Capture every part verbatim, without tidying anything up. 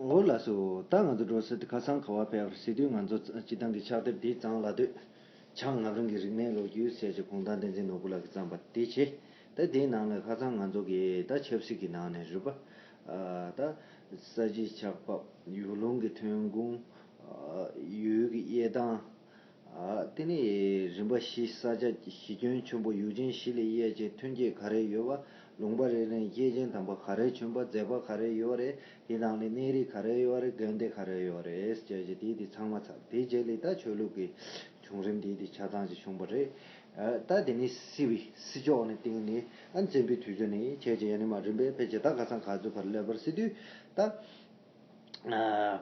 འོ་ལགས་སོ། ད་ང་ཚོ་འགྲོ་སའི་ཁ་སང་ག་པར་ཕེབས་པ་རེད་ཟེར་དུས། ང་ཚོ་སྤྱིར་བཏང་གི་ཕྱག་དེབ་འདི་གཙང་ལ་དོད་བྱང་ངག་རིང་གི་རིག་གནས་ལོ་རྒྱུས་ཟེར་གྱི་གུང་ཐང་བསྟན་འཛིན་ནོར་བུ་ལགས་ཀྱིས་བརྩམས་པ་དེ་བྱས། ད་དེའི་ནང་ལ་ཁ་སང་ང་ཚོ་གི་ད་ཆབ་སྲིད་ཀྱི་ནང་ནས་རེད་པ། ཨ་ད་ས་བྱི་ཆགས་བབས། ཡུལ་ལུང་གི་ཐོན་ཁུངས། ཨ་ཡུལ་གྱི་དབྱེ་སྟངས། ཨ་དེ་ནས་རིམ་པ་བཞི། ས་ཆ་གཞི་ཁྱོན་ཆེན་པོ་ཡུལ་ཅན་བཞི་ལས་དབྱེ་བྱས་ཐོན་སྐྱེད་ག་རེ་ཡོད་པ། ལུང་པ་རེ་རེར་སྐྱེས་ཆེན་དམ་པ་ག་རེ་བྱོན་པ། མཛད་པ་ག་རེ་ཡོད་རེད། དེ་ནང་ལས་གནས་རིགས་ག་རེ་ཡོད་རེད། དགོན་སྡེ་ག་རེ་ཡོད་རེད་ཟེར་བྱས། དེ་དེ་ཚང་མ་ཚར། དེ་རྗེས་ལ་ད་ཆོས་ལུགས་ཀྱི་བྱུང་རིམ་དེ་དེ་ཆ་ཚང་ཅིག་བྱུང་བ་རེད། ཨ་ད་དེ་ནས་སྲིད་པའི་སྲིད་ཕྱོགས་ནས་སྟེང་ནས་ཨ་བཙན་པོའི་དུས་ཚོད་ནས་བྱས་བྱས་ཡ་ནས་མར་རིམ་པས་ཕལ་ཆེར་ད་ཁ་སང་ག་ཚོད་བར་སླེབས་པ་རེད་ཟེར་དུས། ད་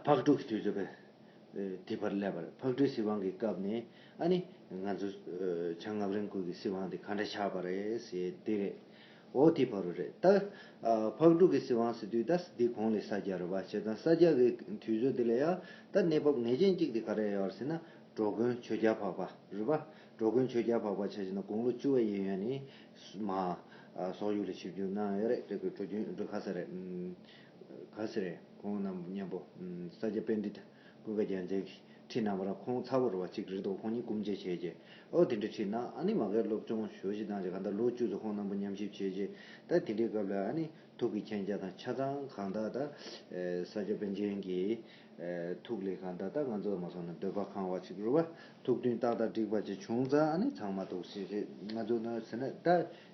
ཕག་གྲུ་གི་དུས་ཚོད་པས་དེ་བར་སླེབས་པ་རེད། ཕག་གྲུའི་སྲིད་དབང་གི་སྐབས་ནས་ཨ་ནི་ང་ཚོ་བྱང་ངག་རིང་ཁུལ་གྱི་སྲིད་དབང་དེ་ག་འདྲ་ཆགས་པ་རེད་ཟེར་དེ་རེད། འོ་དེ་བར་རུ་རེད། ད་ཕག་གྲུ་གི་སྲིད་དབང་ཟེར་དུས་ད་འདི་གོང་ལས་ས་སྐྱ་རེད་པ། བྱས་ཙང་ས་སྐྱ་གི་དུས་ཚོད་དེ་ལ་ཡང་ད་གནས་བབ་ངེས་ཅན་གཅིག་དེ་ག་རེ་ཡོད་ཟེར་ན། འགྲོ་མགོན་ཆོས་རྒྱལ་འཕགས་པ་རེད་པ། འགྲོ་མགོན་ཆོས་རྒྱལ་འཕགས་པ་ཆ་བཞག་ན་དགུང་ལོ་བཅུ་པ་ཡིན་ཡོད་ནི་མ་སོག་ཡུལ་ལ་ཆིབས་བསྒྱུར་གནང་ཡོད་རེད། དེ་གི་འགྲོ་རྒྱུན་འགྲོ་ག་ས་རེད། ག་ས་རེད། ཁོང་རྣམས་མཉམ་པོ་ས་སྐྱ་པཎྜི་ཏ་ཀུན་དགའ་རྒྱལ་མཚན་གྱིས་ཁྲིད་གནང་བ་ར། ཁོང་ཚ་བོ་རེད་པ། གཅིག་རེད་དོ། ཁོང་གཉིས་སྐུ་མཇལ་བྱས་རྗེས་ཨོ་དེ་འདྲ་ཁྲིད་གནང་། ཨ་ནི་མ་གིར་སློབ་སྦྱོང་ཞུ་ཞིག་གནང་རྗེས་གང་ལྟར་ལོ་བཅུ་ཙམ་ཁོང་རྣམ་པ་མཉམ་ཞིབ་བྱས་རྗེས། ད་དེ་འདྲའི་སྐབས་ལ་ཨ་ནི་ཐུགས་ཀྱི་མཁྱེན་རྒྱ་དང་ཆ་ཚང་གང་དག་ད་ས་སྐྱ་པཎ་ཆེན་གྱི་ཐུགས་ལས་གང་ལྟར་ད་ང་ཚོ་མ་སོང་ན་འདོད་པ་ཁེངས་པ་ཅིག་རེད་པ། ཐུགས་འདུན་ཏག་ཏག་འགྲིག་པ་ཅིག་བྱུང་ཙང་ཨ་ནི་ཚང་མ་འདུག་སེ་རེད། ང་ཚོ་ན་ཟེར་ན་ད་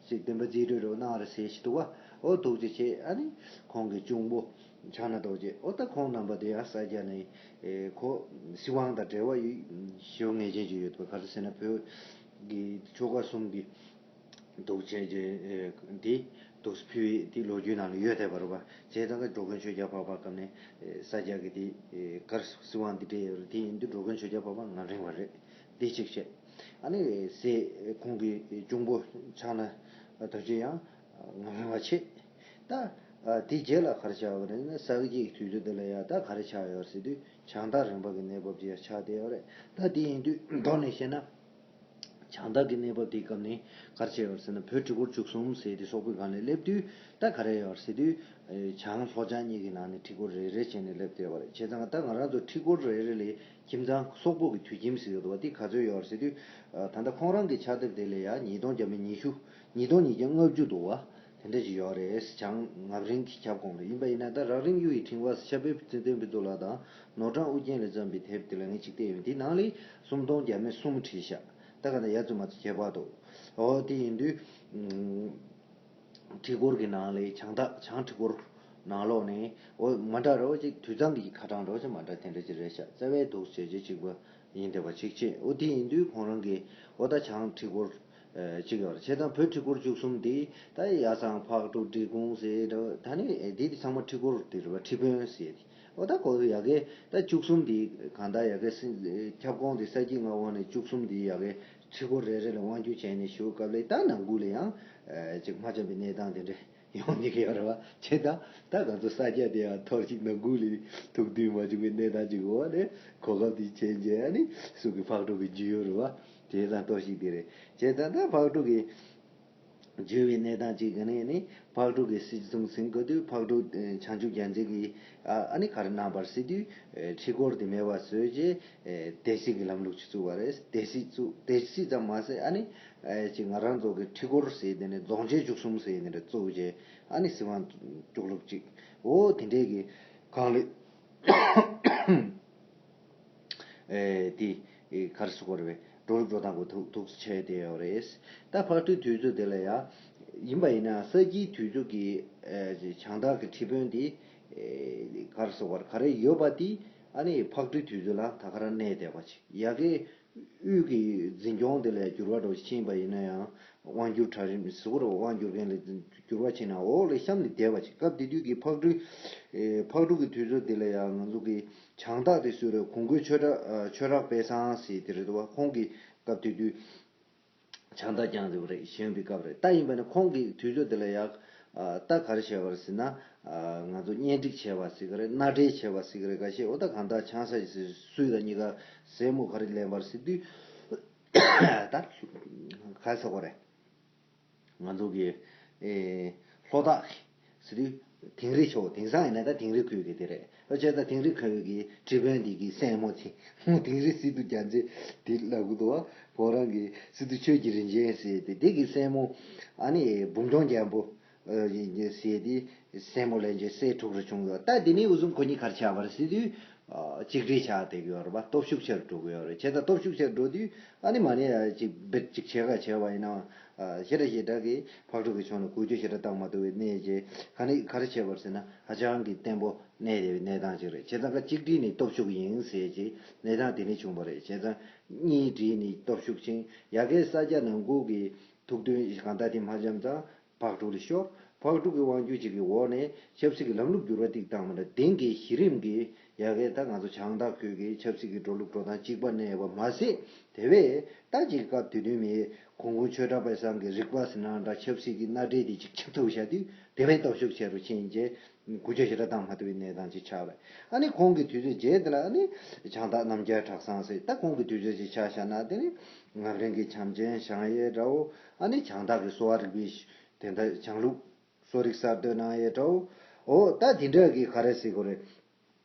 ཅིག་བདེན་པ་རྩིས་སྤྲོད་རོགས་གནང་རེད་ཟེར་ཞིག་འདུག་པ། ཨོ་ཐུགས་རྗེ་ཆེ། ཨ་ནི་ཁོང་གི་གཅུང་པོ་ཕྱག་ན་རྡོ་རྗེ། ཨོ་ད་ཁོང་རྣམ་པ་དེ་ཡང་ས་སྐྱ་ནས་ཁོ་སྲིད་དབང་དང་འབྲེལ་བ་ཡོད་ཞེ་པོ་ངེས་ཅན་ཅིག་ཡོད་པ། ག་རེ་ཟེར་ན་བོད་ཀྱི་ཆོལ་ཁ་གསུམ་གྱི་འདུག་བྱས་རྗེས་འདི་འདུག་ཕུལ་བའི་འདི་ལོ་རྒྱུས་ནང་ལ་ཡོད་བསྡད་པ་རེད་པ། བྱས་ཙང་ཀ་འགྲོ་མགོན་ཆོས་རྒྱལ་འཕགས་པ་སྐབས་ནས་ས་སྐྱ་གི་འདི་གར་སྲིད་དབང་འདི་སྤྲད་ཡོད་རེད། དེ་ཡིན་དུས་འགྲོ་མགོན་ཆོས་རྒྱལ་འཕགས་པ་ངག་རིང་བ་རེད། འདི་གཅིག་བྱས། ཨ་ནི་སྲས་ཁོང་གི་གཅུང་པོ་ཕྱག་ན་རྡོ་རྗེ་ཡང་ངག་རིང་བ་བྱས། ད་དེ་རྗེས་ལ་ག་རེ་ཆགས་པ་རེད་ན། ས་སྐྱའི་དུས་ཚོད་དེ་ལ་ཡང་ད་ག་རེ་ཆགས་ཡོད་ཟེར་དུས་བྱང་ཐང་རིམ་པ་གི་གནས་བབ་ཅིག་ཡང་ཆགས་བསྡད་ཡོད་རེད། ད་དེ་ཡིན་དུས་མདོར་ནས་བཤད་ན། བྱང་ཐང་གི་གནས་བབ་དེའི་སྐབས་ནས་ག་རེ་བྱས་ཡོད་ཟེར་ན། བོད་ཁྲི་སྐོར་བཅུ་གསུམ་ཟེར་དེ་སོག་པོའི་སྒང་ལ་སླེབས་དུས་ད་ག་རེ་ཡོད་ཟེར་དུས། བྱང་ལྷོ་བྱང་གཉིས་ཀྱི་ནང་ནས་ཁྲི་སྐོར་རེ་རེ་བྱས་ནས་སླེབས་བསྡད་པ་རེད། བྱས་ཙང་ད་ང་རང་ཚོ་ཁྲི་སྐོར་རེ་རེ་ལ་ཁྱིམ་ཚང་སོག་པོ་གི་དུད་ཁྱིམ་ཟེར་གྱི་འདུག་པ། དེ་ག་ཚོད་ཡོད་ཟེར་དུས། ད་ལྟ་ཁོང་རང་གི་ཕྱག་དེབ་དེ་ལ་ཡང་ཉིས་སྟོང་བརྒྱ་མེད་ཉི་ཤུ། ཉིས་སྟོང་ཉིས་བརྒྱ་ལྔ་བཅུ་འདུག་པ། དེ་འདྲ་ཅིག་ཡོད་རེད། བྱང་ངག་རིང་གི་ཁྱབ་ཁོངས་ལ་ཡིན་པ་ཡིན་ན། ད་རག་རིམ་གཡུ་ཡི་ཕྲེང་བ་ཟེར་ཤ་པའི་བསྟན་འཛིན་ཕུན་ཚོགས་ལགས་དང་ནོར་བྲང་ཨུ་རྒྱན་ལས་བརྩམས་པའི་དེབ་དེ་ལ་ངས་ཅིག་བལྟས་ཡོད། དེ་ནང་ལ་སུམ་སྟོང་བརྒྱ་མེད་གསུམ་བྲིས་ཤག་ད་ག་ད་ཡ་ཙུ་མ་ཙུ་ཁྱད་པར་འདུག་འོ་དེ་ཡིན་དུས། ཁྲི་སྐོར་གྱི་ནང་ལས་བྱང་ཐང་བྱང་ཁྲི་སྐོར་ནང་ལོགས་ནས་འོ་མ་འདྲ་རོ་ཅིག་དུད་ཚང་གི་ཁ་གྲངས་རོ་ཅིག་མ་འདྲ་དེ་འདྲ་ཅིག་རེད་ཤག་རྩ་བའི་འདུག་བྱས་རྗེས་གཅིག་པ་ཡིན་བསྡད་པ་གཅིག་བྱས། འོ་དེ་ཡིན་དུས་ཁོང་རང་གིས་འོ་ད་བྱང་ཁྲི་སྐོར་གཅིག་ཡོད་རེད། བྱས་ཙང་བོད་ཁྲི་སྐོར་བཅུ་གསུམ་འདི་ད་ཡ་ཚང་ཕག་གྲུ་འབྲི་གུང་ཟེར་འདྲ། ད་ནི་འདི་དེ་ཚང་མ་ཁྲི་སྐོར་དེ་རེད་པ། ཁྲི་དཔོན་ཟེར་དེ། འོ་ད་ཁོ་ཡ་གི་ད་བཅུ་གསུམ་དེ་གང་ལྟར་ཡ་གི་སྲིད་ཁྱབ་ཁོངས་དེ་ས་དཀྱིལ་མངའ་དབང་ནས་བཅུ་གསུམ་དེ་ཡ་གི་ཁྲི་སྐོར་རེ་རེ་ལ་དབང་སྒྱུར་བྱས་ནས་བཞུགས་སྐབས་ལ་ད་ནང་ཁུལ་ལ་ཡང་ཅིག་མ་འཆམ་པའི་གནས་སྟངས་དེ་འདྲ་ཡོང་ཉེ་གི་ཡོད་རེད་པ། བྱས་ཙང་ད་ང་ཚོ་ས་སྐྱ་དེ་ཡང་ཐོར་ཅིག་ནང་ཁུལ་ལ་ཐུག་དུས་མ་བྱུང་བའི་གནས་སྟངས་ཅིག་འོ་ནས་གོ་སྐབས་དེ་བྱས་རྗེས་ཨ་ནི་སུ་གི་ཕག་གྲུ་གི་རྒྱུས་ཡོད་རེད་པ། དེ་ལ་ཐོར་ཞིག་དེ་རེད། བྱས་ཙང་ད་ཕག་གྲུ་གི་བརྗོད་པའི་གནས་སྟངས་གཅིག་ག་ནས་ནི་ཕག་གྲུ་གི་སྲིད་གཞུང་ཟིན་དགོས་དུས་ཕག་གྲུ་ཨེ་བྱང་ཆུབ་རྒྱལ་མཚན་གྱིས་ཨ་ཨ་ནི་ག་རེ་གནང་བར་ཟེར་དུས། ཨེ་ཁྲི་སྐོར་དེ་མེད་པ་བཟོས་རྗེས་ཨེ་སྡེ་སྲིད་ཀྱི་ལམ་ལུགས་ཅིག་བཙུགས་པ་རེད། སྡེ་སྲིད་བཙུགས། སྡེ་སྲིད་ཙམ་མ་ཟད་ཨ་ནི་ཨེ་ཅིག་ང་རང་ཚོ་གི་ཁྲི་སྐོར་ཟེར་དེ་ནི་རྫོང་ཆེན་བཅུ་གསུམ་ཟེར་དེ་འདྲ་བཙུགས་རྗེས་ཨ་ནི་སྲིད་དབང་སྐྱོང་ལུགས་ཅིག་འོ་དེ་འདྲའི་གི་གང་ལེགས། ཨེ་དེ་ཨེ་ག་རེ་ཟེར་དགོས་རེད་པས། འགྲོ་ལུགས་འགྲོ་སྟངས་ཀྱི་ཐུགས་ཐུགས་སུ་ཆེ་བསྡད་ཡོད་རེད། ད་ཕག་གྲུའི་དུས་ཚོད་དེ་ལ་ཡ་ཡིན་པ་ཡིན་ན་ས་དཀྱིལ་དུས་ཚོད་ཀྱི་ཨེ་བྱང་ཐང་གི་ཁྲི་དཔོན་དེ་ཨེ་ག་རེ་ཟེར་དགོས་རེད། ག་རེ་ཡོད་པ་དེ་ཨ་ནི་ཕག་གྲུའི་དུས་ཚོད་ལ་ད་ག་རང་གནས་བསྡད་པ་ཅིག་ཡ་གི་དབུས་ཀྱི་འཛིན་སྐྱོང་དེ་ལ་འགྱུར་བ་འགྲོ་ཕྱིན་པ་ཡིན་ན་ཡང་། དབང་སྒྱུར་གྲལ་རིམ་ཟེར་དགོས་རེད། དབང་སྒྱུར་མཁན་ལ་འགྱུར་བ་ཕྱིན་ན་འོག་ལ་གཤམ་ནས་བསྡད་པ་ཅིག་སྐབས་དེ་དུས་ཀྱི་ཕག་གྲུ། ཨེ་ཕག་གྲུ་གི་དུས་ཚོད་དེ་ལ་ཡང་ང་ཚོ་གི་བྱང་ཐང་དེ་སུ་རེད། གུང་རྒོད་ཆོས་གྲགས་ཨ་ཆོས་གྲགས་དཔལ་བཟང་ཟེར་དེ་རེད་འདུག་པ། ཁོང་གིས་སྐབས་དེ་དུས་བྱང་ཐང་བསྐྱངས་ཡོད་རེད། བཞེངས་པའི་སྐབས་རེད། ད་ཡིན་པ་ན་ཁོང་གི་དུས་ཚོད་དེ་ལ་ཡང་ཨ་ད་ག་རེ་བྱས་པ་རེད་ཟེར་ན། ཨ་ང་ཚོ་གཉེན་སྒྲིག་བྱས་པ་ཟེར་གི་རེད། མནའ་འབྲེལ་བྱས་པ་ཟེར་གི་རེད། འགའ་ཤས་འོ་ད་གང་ལྟར་ཆང་ས་ཞིག་སུས་དང་གཉིས་ཀ་ཟས་མོ་ག་རེ་ལེན་པར་ཟེར་དུས། ད་ག་རེ་ཟེར་དགོས་རེད། ང་ཚོ་གི་ཨེ་ལྷོ་བྲག་ཟེར་དུས། དིང་རི་ཕྱོགས། དེང་སང་ཡིན་ན་ད་དིང་རི་ཁུལ་གྱི་དེ་རེད། ཨོ་བྱས་ཙང་དིང་རི་ཁུལ་གྱི་ཁྲི་དཔོན་འདི་གི་སྲས་མོ་ཚེ། དིང་རི་སི་ཏུ་རྒྱལ་མཚན་དེ་ལབ་གི་འདུག་བ། ཁོ་རང་གི་སི་ཏུ་ཆོས་ཀྱི་རིན་ཆེན་ཟེར་ཏེ། དེ་གི་སྲས་མོ་ཨ་ནི་འབུམ་སྐྱོང་རྒྱལ་པོ་ཨ་ཟེར་ཏེ། སྲས་མོ་ལྷན་ཅིག་སྲས་དྲུག་རེ་བྱུང་ཡོད། ད་དེ་ནས་འུ་ཟུམ་ཁོ་གཉིས་ག་རེ་ཆགས་པ་རེད་ཟེར་དུས། ཨ་གཅིག་སྒྲིལ་ཆགས་བསྡད་ཀྱི་ཡོད་རེད་པ། སྟོབས་ཤུགས་ཆེ་རུ་འགྲོ་གི་ཡོད་རེད། བྱས་ཙང་སྟོབས་ཤུགས་ཆེ་རུ་འགྲོ་དུས་ཨ་ནི་མ་ནས་ཡ་གཅིག་འབེད་གཅིག་བྱེད་ག་བྱས་པ་ཡིན་ནའང་། ཨ་ཞེ་དྲག་ཞེ་དྲག་གིས་ཕག་གྲུ་གི་ཕྱོགས་ནས་འགུལ་སྐྱོད་ཞེ་དྲག་བཏང་མ་ཐུབ་པའི་གནས་བྱས། ག་ནས་ག་རེ་བྱས་པ་རེད་ཟེར་ན། ཧ་ཅང་གི་བརྟན་པོ་གནས་བསྡད་པའི་གནས་སྟངས་ཅིག་རེད། བྱས་ཙང་ཀ་གཅིག་སྒྲིལ་ནི་སྟོབས་ཤུགས་ཡིན་ཟེར་གྱི་གནས་སྟངས་དེ་ནས་བྱུང་བ་རེད། བྱས་ཙང་གཉིས་སྒྲིལ་ནི་སྟོབས་ཤུགས་ཆེན། ཡ་གའི་ས་སྐྱ་ནང་ཁུལ་གྱི་ཐུགས་འདུན་གང་ལྟར་དེ་མ་འཇམ་ཙང་། ཕག་གྲུ་ལ་ཤོར། ཕག་གྲུ་གི་དབང་སྒྱུར་ཅིག་གི་འོག་ནས་ཆབ་སྲིད་ཀྱི་ལམ་ལུགས་འགྱུར་བ་ཏིག་བཏང་མ་འདྲ། དེང་གི་གཞི་རིམ་གྱི་ཡ་གའི་ད་ང་ཚོ་བྱང་ཐང་ཁུལ་གྱི་ཆབ་སྲིད་ཀྱི་འགྲོ་ལུགས་འགྲོ་སྟངས་གཅིག་པ་གནས་པ་མ་ཟད། དེ་བས་ད་ཅིག་སྐབས་དེ་དུས་མི་གུང་གུང་ཆོས་གྲགས་པ་ཚང་གི་རིག་པ་ཟེར་ན་འདྲ། ཆབ་སྲིད་ཀྱི་སྣ་འདྲེན་དེ་ཅིག་ཆགས་ཐུབ་བྱ་དུས་དེ་བས་སྟོབས་ཤུགས་ཆེ་རུ་ཕྱིན་རྗེས། འགུལ་སྐྱོད་ཞེ་དྲག་བཏང་མ་ཐུབ་པའི་གནས་སྟངས་ཅིག་ཆགས་པས། ཨ་ནི་ཁོང་གི་དུས་ཚོད་རྗེས་དེ་ལ་ཨ་ནི་བྱང་སྟག་རྣམ་རྒྱལ་གྲྭ་ཚང་ཟེར། ད་ཁོང་གི་དུས་ཚོད་ཅིག་ཆ་བཞག་ན། དེ་ནི་ངག་རིང་གི་བྱམས་ཆེན་བྱང་ཡེ་འདྲ་བོ། ཨ་ནི་བྱང་སྟག་གི་གསོ་བ་རིག་པའི་དེ་འདྲ་བྱང་ལུགས་གསོ་རིག་གསར་གཏོད་གནང་ཡས་འདྲ་བོ། འོ་ད་དེ་འདྲ་གི་ག་རེ་ཟེར་དགོས་རེད།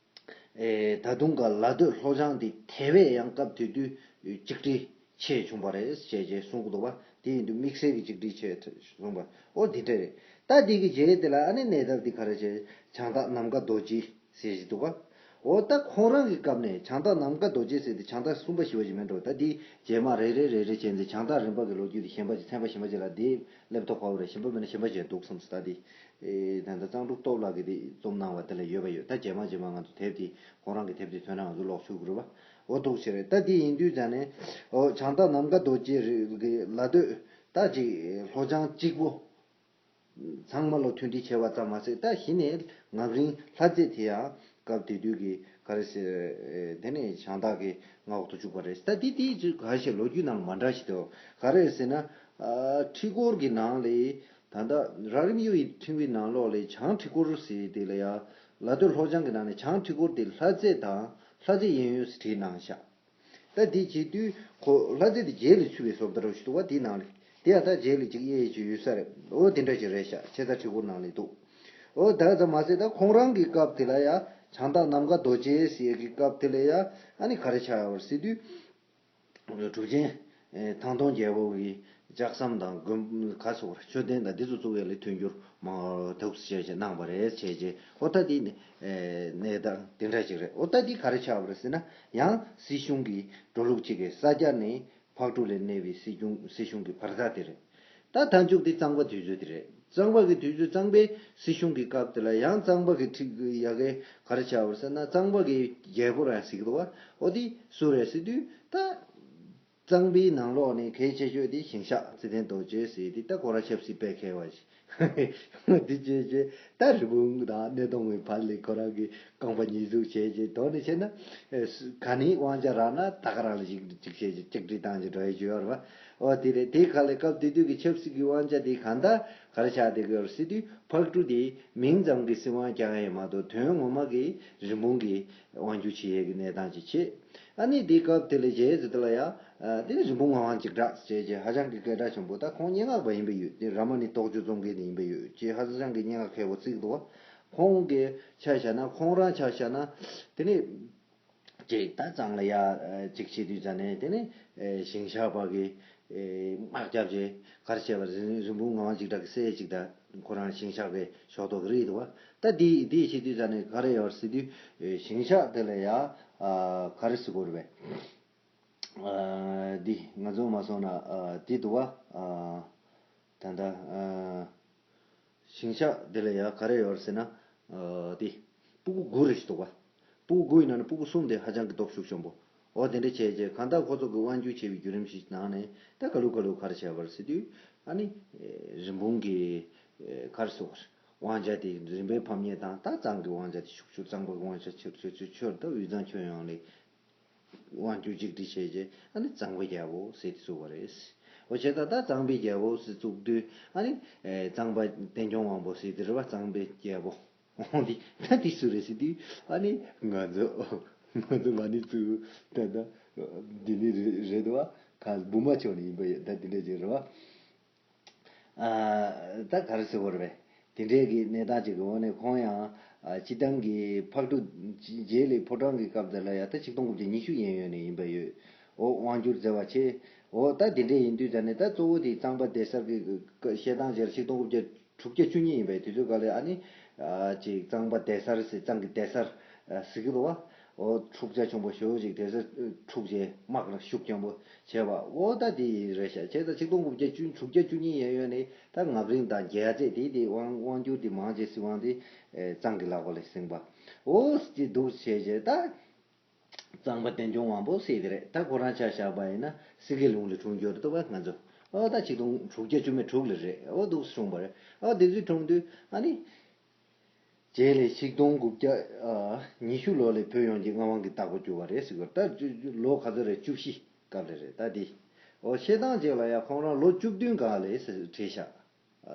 ཨེ་ད་དུང་ག་ལ་སྟོད་ལྷོ་བྱང་དེ་དེ་བས་ཡང་སྐབས་དེ་དུས་གཅིག་སྒྲིལ་ཆེ་བྱུང་བ་རེད་ཅེས་ཅེས་གསུང་གི་འདུག་བ། དེ་ཡིན་དུས་དམིགས་བསལ་གྱི་གཅིག་སྒྲིལ་ཆེ་བྱུང་བ། འོ་དེ་འདྲ་རེད། ད་དེ་གི་རྗེས་དེ་ལ་ཨ་ནི་གནས་སྟངས་དེ་ག་རེ་བྱས། བྱང་སྟག་ནམ་མཁའ་རྡོ་རྗེ་ཟེར་བཞིན་འདུག་བ། འོ་ད་ཁོང་རང་གི་སྐབས་ནས་བྱང་སྟག་ནམ་མཁའ་རྡོ་རྗེ་ཟེར་དེ་བྱང་སྟག་གསུམ་པ་བཞི་པ་ཞིག་མིན་འགྲོ། ད་དེ་རྗེས་མ་རེ་རེ་རེ་རེ་བྱས་ནས་བྱང་སྟག་རིམ་པ་གི་ལོ་རྒྱུས་དེ་གཞན་པ་ཅིག་ཚན་པ་གཞན་པ་ཅིག་ལ་དེ་སླེབས་ཐུབ་པ་རེད། གཞན་པ་མིན་ན་གཞན་པ་ཅིག་འདུག་བསམ་སོང་། ད་དེ་ཨེ་ད་ལྟ་གཙང་ཕྲུག་སྟོབས་ལགས་ཀྱིས་དེ་རྩོམ་གནང་བ་དེ་ལ་ཡོད་པ་ཡོད། ད་རྗེས་མ་རྗེས་མ་ང་ཚོ་དེབ་དེ་ཁོང་རང་གི་དེབ་དེ་ཐོན་ན་ང་ཚོ་ཀློག་ཆོག་གི་རེད་བ། འོ་འདུག་བྱས་རེད། ད་དེ་ཡིན་དུས་ཙང་ནས་འོ་བྱང་སྟག་ནམ་མཁའ་རྡོ་རྗེ་རེད་གི་ལ་སྟོད་ད་ཅིག་ལྷོ་བྱང་གཅིག་པོ། ཚང་མ་ལོ་མཐུན་སྒྲིལ་བྱས་པ་ཙམ་མ་ཟད། ད་གཞི་ནས་ངག་རིང་ལྷ་རྩེ་དེ་ཡང་སྐབས་དེ་དུས་ཀྱི་ག་རེ་ཟེར། དེ་ནས་བྱང་སྟག་གི་མངའ་འོག་ཏུ་བཅུག་པ་རེད། ད་དེ་དེ་ག་ཞེས་ལོ་རྒྱུས་ནང་མ་འདྲ་ཞིག་འདུག་ག་རེ་ཟེར་ན། ཨ་ཁྲི་སྐོར་གྱི་ནང་ལས་ད་ལྟ་རག་རིམ་གཡུ་ཡི་ཕྲེང་བའི་ནང་ལོགས་ལས་བྱང་ཁྲི་སྐོར་ཟེར་དེ་ལ་ཡ། ལ་སྟོད་ལྷོ་བྱང་གི་ནང་ནས་བྱང་ཁྲི་སྐོར་དེ་ལྷ་རྩེ་དང་ལྷ་རྩེ་གཡས་གཡོན་ཟེར་བྲིས་གནང་ཤག་ད་དེ་བྱེད་དུས་ཁོ་ལྷ་རྩེ་དེ་རྗེས་ལ་ཚུད་པའི་བཟོ་ལྟ་རུ་ཞིག་འདུག་བ། དེའི་ནང་ལ་དེ་ཡང་ད་རྗེས་ལ་ཅིག་གཡས་ཅིག་ཡོད་ས་རེད། འོ་དེ་འདྲ་ཅིག་རེད་ཤག་ཆེ་ས་ཁྲི་སྐོར་ནང་ལ་འདུག་འོ་ད་ཙམ་མ་ཟད། ད་ཁོང་རང་གི་སྐབས་དེ་ལ་ཡ་བྱང་སྟག་ནམ་མཁའ་རྡོ་རྗེ་ཟེར་གྱི་སྐབས་དེ་ལ་ཡ་ཨ་ནི་ག་རེ་ཆགས་ཡོད་རེད་ཟེར་དུས། གྲུབ་ཆེན་ཐང་སྟོང་རྒྱལ་པོ་གི་ལྕགས་ཟམ་དང་དགོན་ག་སོགས་མཆོད་རྟེན་དང་འདི་ཚོ་བཙུགས་ཡ་ལ་མཐུན་འགྱུར་མང་ཐུགས་བྱས་བྱས་གནང་བ་རེད་བྱས་རྗེས། འོ་ད་དེ་ནི་གནས་སྟངས་དེ་འདྲ་ཅིག་རེད། འོ་ད་དེ་ག་རེ་ཆགས་པ་རེད་ཟེར་ན། ཡང་སྲིད་གཞུང་གི་འགྲོ་ལུགས་གཅིག་གི་ས་སྐྱ་ནས་ཕག་གྲུ་ལ་གནས་པའི་སྲིད་གཞུང་སྲིད་གཞུང་གི་བར་ཐག་དེ་རེད། ད་མཐའ་མཇུག་དེ་གཙང་པ་དུས་ཚོད་དེ་རེད། གཙང་པ་གི་དུས་ཚོད་གཙང་པའི་སྲིད་གཞུང་གི་སྐབས་དེ་ལ་ཡང་གཙང་པ་གི་ཁྲི་ཡ་གའི་ག་རེ་ཆགས་པ་རེད་ཟེར་ན། གཙང་པ་གི་རྒྱལ་པོ་རང་ཟེར་གི་འདུག་བ། འོ་དེ་སུ་རེད་ཟེར་དུས་ད། གཙང་པའི་ནང་ལོགས་ནས་གལ་ཆེ་ཤོས་དེ་ཞིང་གཤེགས་ཚེ་བརྟན་རྡོ་རྗེ་ཟེར་དེ་ད་ཁོ་རང་ཆབ་སྲིད་སྤེལ་མཁས་པ་ཞིག་འདི་བྱས་རྗེས་ད་རི་བོང་དང་སྣེ་གདོང་གི་བར་ལ་ཁོ་རང་གི་རྐང་པ་གཉིས་ཟུག་བྱས་རྗེས། དོན་ནི་བྱས་ན་ཨེ་ག་ནས་དབང་ཆ་རག་ན་ད་ག་རང་ལ་ཞིག་ཅིག་བྱས་རྗེས་གཅིག་སྒྲིལ་བཏང་རྗེས་འགྲོ་ཡི་བརྗོད་ཡོད་རེད་བ། འོ་དེ་རེད། དེ་ག་ལས་སྐབས་དེ་དུས་ཀྱི་ཆབ་སྲིད་ཀྱི་དབང་ཆ་དེ་གང་ལྟར་ག་རེ་ཆགས་བསྡད་ཀྱི་ཡོད་རེད་ཟེར་དུས། ཕག་གྲུ་དེ་མིང་ཙམ་གྱི་སྲིད་དབང་བསྐྱངས་ཡས་མ་གཏོགས་དོན་ངོ་མ་གི་རིན་སྤུངས་ཀྱི་དབང་སྒྱུར་བྱེད་ཡས་ཀྱི་གནས་སྟངས་ཅིག་བྱེད། ཨ་ནི་འདི་སྐབས་དེ་ལ་རྗེས་སུ་དེ་ལ་ཡ། ཨ་དེ་ནི་རིན་སྤུངས་ངག་དབང་འཇིགས་གྲགས་ཟེར་བྱས་ཧ་ཅང་གི་སྐད་གྲགས་ཆེན་པོ། ད་ཁོང་སྙན་ངག་པ་ཡིན་པ་ཡོད། དེ་ར་མ་ཎི་རྟོགས་བརྗོད་རྩོམ་མཁན་དེ་ཡིན་པ་ཡོད་ཅེས་ཧ་ཅང་གི་སྙན་ངག་མཁས་པོ་བརྩི་གི་འདུག་བ། ཁོང་གི་ཆ་བཞག་ན། ཁོང་རང་ཆ་བཞག་ན། དེ་ནི་ཅིག་ད་གཙང་ལ་ཡ་ཅིག་བྱེད་དུས་ཙ་ནས། དེ་ནི་ཞིང་གཤེགས་པ་གི་དམག་རྒྱབ་རྗེས་ག་རེ་བྱས་པ་རེད། རིན་སྤུངས་ངག་དབང་འཇིགས་གྲགས་ཀྱི་སྲས་ཅིག་ད་ཁོ་རང་ཞིང་གཤེགས་པའི་ཕྱོགས་གཏོགས་ཀྱི་རིགས་འདུག་བ། ད་འདི་འདི་བྱེད་དུས་ཙ་ནས་ག་རེ་ཡོད་ཟེར་དུས། ཞིང་གཤེགས་དེ་ལ་ཡ་ག་རེ་ཟེར་དགོས་རེད་པས། འདི་ང་ཚོ་མ་སོང་ན་འདི་འདུག་བ། ད་ལྟ་ཞིང་གཤེགས་དེ་ལ་ཡ་ག་རེ་ཡོད་ཟེར་ན། འདི་སྤུ་གུ་དགུ་རེ་ཞིག་འདུག་བ། སྤུ་གུ་དགུ་ཡིན་ན་ནི་སྤུ་གུ་གསུམ་དེ་ཧ་ཅང་གི་སྟོབས་ཤུགས་ཆེན་པོ། འོ་དེ་འདྲ་བྱས་རྗེས་གང་ལྟར་ཁོ་ཚོ་གི་དབང་སྒྱུར་བྱས་པའི་བརྒྱུད་རིམ་ཞིག་ནང་ནས་ད་ག་ལུ་ག་ལུ་ག་རེ་བྱས་པ་རེད་ཟེར་དུས། ཨ་ནི་རིན་སྤུངས་ཀྱི་ག་རེ་ཟེར་དགོས་རེད། དབང་ཆ་དེ་རིམ་པས་ཕམ་ཉེས་དང་། ད་གཙང་གི་དབང་ཆ་དེ་ཤུགས་ཆེ། གཙང་པ་གི་དབང་ཆ་ཆེ་རུ་ཆེ་རུ་ཆེ་རུ། ད་དབུས་གཙང་ཁྱོན་ཡོངས་ལ་དབང་སྒྱུར་གཅིག་སྒྲིལ་བྱས་རྗེས། ཨ་ནི་གཙང་པའི་རྒྱལ་པོ་ཟེར་དེ་བཙུགས་པ་རེད། འོ་བྱས་ཙང་ད་གཙང་པའི་རྒྱལ་པོ་ཟེར་བཙུགས་དུས། ཨ་ནི་ཨེ་གཙང་པ་བསྟན་སྐྱོང་དབང་པོ་ཟེར་དེ་རེད་བ། གཙང་པའི་རྒྱལ་པོ། འོ་འདི་ད་འདི་སུ་རེད་ཟེར་དུས། ཨ་ནི་ང་ཚོ་ང་ཚོ་མ་ཎི་བཙུགས་ད་ད་འདི་ནི་རེད་བ། ག་བུ་མོ་ཕྱོགས་ནས་ཡིན་པ་ཡོད། ད་འདི་འདྲ་ཅིག་རེད་བ། ཨ་ད་ག་རེ་ཟེར་དགོས་རེད་པས། དེ་འདྲའི་གི་གནས་སྟངས་ཅིག་གི་འོག་ནས་ཁོང་ཡང་ཨ་སྤྱི་བཏང་གི་ཕག་གྲུ་རྗེས་ལ་ཕོ་བྲང་གི་སྐབས་དེ་ལ་ཡང་ད་ཆིག་སྟོང་དགུ་བརྒྱ་ཉི་ཤུ་ཡན་ཡོལ་ནས་ཡིན་པ་ཡོད། འོ་དབང་བསྒྱུར་མཛད་པ་བྱས། འོ་ད་དེ་འདྲའི་ཡིན་དུས་ད་ནི་ད་གཙོ་བོ་དེ་གཙང་པ་སྡེ་གསར་གི་བཤད་སྟངས་བྱས་ཆིག་སྟོང་དགུ་བརྒྱ་དྲུག་བརྒྱ་བཅུ་གཉིས་ཡིན་པའི་དུས་ཚོད་སྐབས་ལ་ཨ་ནི་ཨ་ཅིག་གཙང་པ་སྡེ་གསར་ཟེར་གཙང་གི་སྡེ་གསར་ཨ་ཟེར་གི་འདུག་བ། འོ་འཁྲུག་ཆ་ཆེན་པོ་ཞེ་པོ་ཅིག་དེ་ཚོ་འཁྲུག་བྱས་དམག་ལ་ཤུགས་ཆེན་པོ་བྱས་པ་འོ་ད་དེ་རེད་ཤག་བྱས་ཙང་ཆིག་སྟོང་དགུ་བརྒྱ་བཅུ་དྲུག་བརྒྱ་བཅུ་གཉིས་ཡན་ཡོལ་ནས་ད་ངག་རིང་དང་རྒྱལ་རྩེ་དེ་དེ་དབང་དབང་བསྒྱུར་དེ་མང་ཆེ་སྲིད་དབང་དེ་ཨེ་གཙང་གི་ལག་པ་ལ་ཟིན་པ་འོ་དེ་འདུག་བྱས་བྱས་ད་གཙང་པ་བསྟན་སྐྱོང་དབང་པོ་ཟེར་དེ་རེད། ད་ཁོ་རང་ཆ་བཞག་པ་ཡིན་ན་སེང་གེ་ལུང་ལ་འཁྲུངས་རྒྱུ་རེད་འདུག་བ། ང་ཚོ་འོ་ད་ཆིག་སྟོང་དྲུག་བརྒྱ་བཅུ་མེད་དྲུག་ལ་རེད། འོ་འདུག་འཁྲུངས་པ་རེད། འོ་དེ་ཚོས་འཁྲུངས་དུས་ཨ་ནི། རྗེས་ལ་ཆིག་སྟོང་དགུ་བརྒྱ་ཨ་ཉི་ཤུ་ལོ་ལ་བོད་ཡོངས་ཀྱི་མངའ་དབང་གི་བདག་པོ་གྱུར་པ་རེད་ཟེར་གི་ད་ལོ་ག་ཚོད་རེད། བཅུ་བཞི་སྐབས་ལ་རེད་ད་འདི། འོ་བཤད་སྟངས་ཅིག་ལ་ཡང་ཁོང་རང་ལོ་བཅུ་བདུན་སྒང་ལ་བྲིས་ཤག་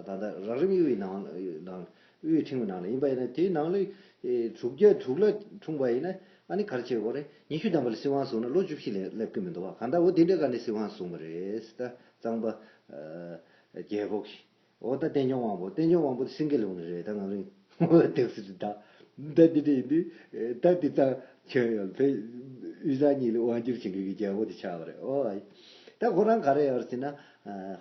ད་ལྟ་རགས་རིམ་གཡུ་ཡི་ནང་ནང་གཡུ་ཡི་ཕྲེང་བའི་ནང་ལ་ཡིན་པ་ཡིན་ན་དེའི་ནང་ལ་ཨེ་དྲུག་བརྒྱ་དྲུག་ལ་འཁྲུངས་པ་ཡིན་ན་ཨ་ནི་ག་རེ་བྱེད་དགོས་རེད། ཉི་ཤུ་ཐམ་པ་ལ་སྲིད་དབང་བཟུང་ན་ལོ་བཅུ་བཞི་ལས་སླེབས་ཀྱི་མི་འདུག་བ། གང་ལྟར་འོ་དེ་འདྲའི་སྒང་ནས་སྲིད་དབང་བཟུང་བ་རེད་ད་གཙང་པ་ཨ་རྒྱལ་པོ་གིས། འོ་ད་བསྟན་སྐྱོང་དབང་པོ་བསྟན་སྐྱོང་དབང་པོ་དེ་སེང་གེ་ལུང་ནས་རེད་ད་ང་རང་འོ་དེབ་སི་རེད་ད། ད་འདི་འདྲ་ཡིན་དུས་ད་འདི་ཙང་ཁྱོད་ཡང་བོད་དབུས་གཙང་གཉིས་ལ་དབང་བསྒྱུར་བྱེད་མཁན་གྱི་རྒྱལ་པོ་དེ་ཆགས་པ་རེད། འོ་ཨ་ཡི་ད་ཁོ་རང་ག་རེ་ཡོད་རེད་ཟེར་ན་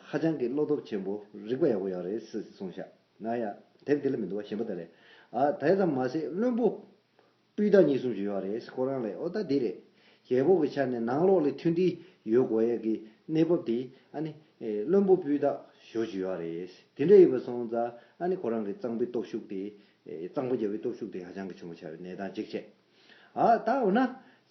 ཧ་ཅང་གི་བློ་སྟོབས་ཆེན་པོ་རིག་པ་ཡག་པོ་ཡོད་རེད་ཟེར་གསུངས་ཤག་ང་ཡ་དེབ་དེ་ལ་མི་འདུག་བ་གཞན་པ་ད་རེད། ཨ་དེ་ཙམ་མ་ཟད་བློན་པོ་སྤུས་དག་གཉིས་གསུམ་ཞིག་ཡོད་རེད་ཁོ་རང་ལ། ཨོ་ད་འདི་རེད། རྒྱལ་པོ་གི་ཆ་ནས་ནང་ལོགས་ལ་མཐུན་སྒྲིལ་ཡོད་དགོས་ཡས་ཀྱི་གནས་བབ་དེ་ཨ་ནི་བློན་པོ་སྤུས་དག་ཞེ་པོ་ཅིག་ཡོད་རེད། དེ་འདྲ་ཡིན་པ་སོང་ཙང་ཨ་ནི་ཁོ་རང་གི་གཙང་པའི་སྟོབས་ཤུགས་དེ་གཙང་པ་རྒྱལ་པོའི་སྟོབས་ཤུགས་དེ་ཧ་ཅང་གི་ཆེན་པོ་ཆགས་པའི་གནས་སྟངས་གཅིག་བྱས། ཨ་ད་འོ་ན་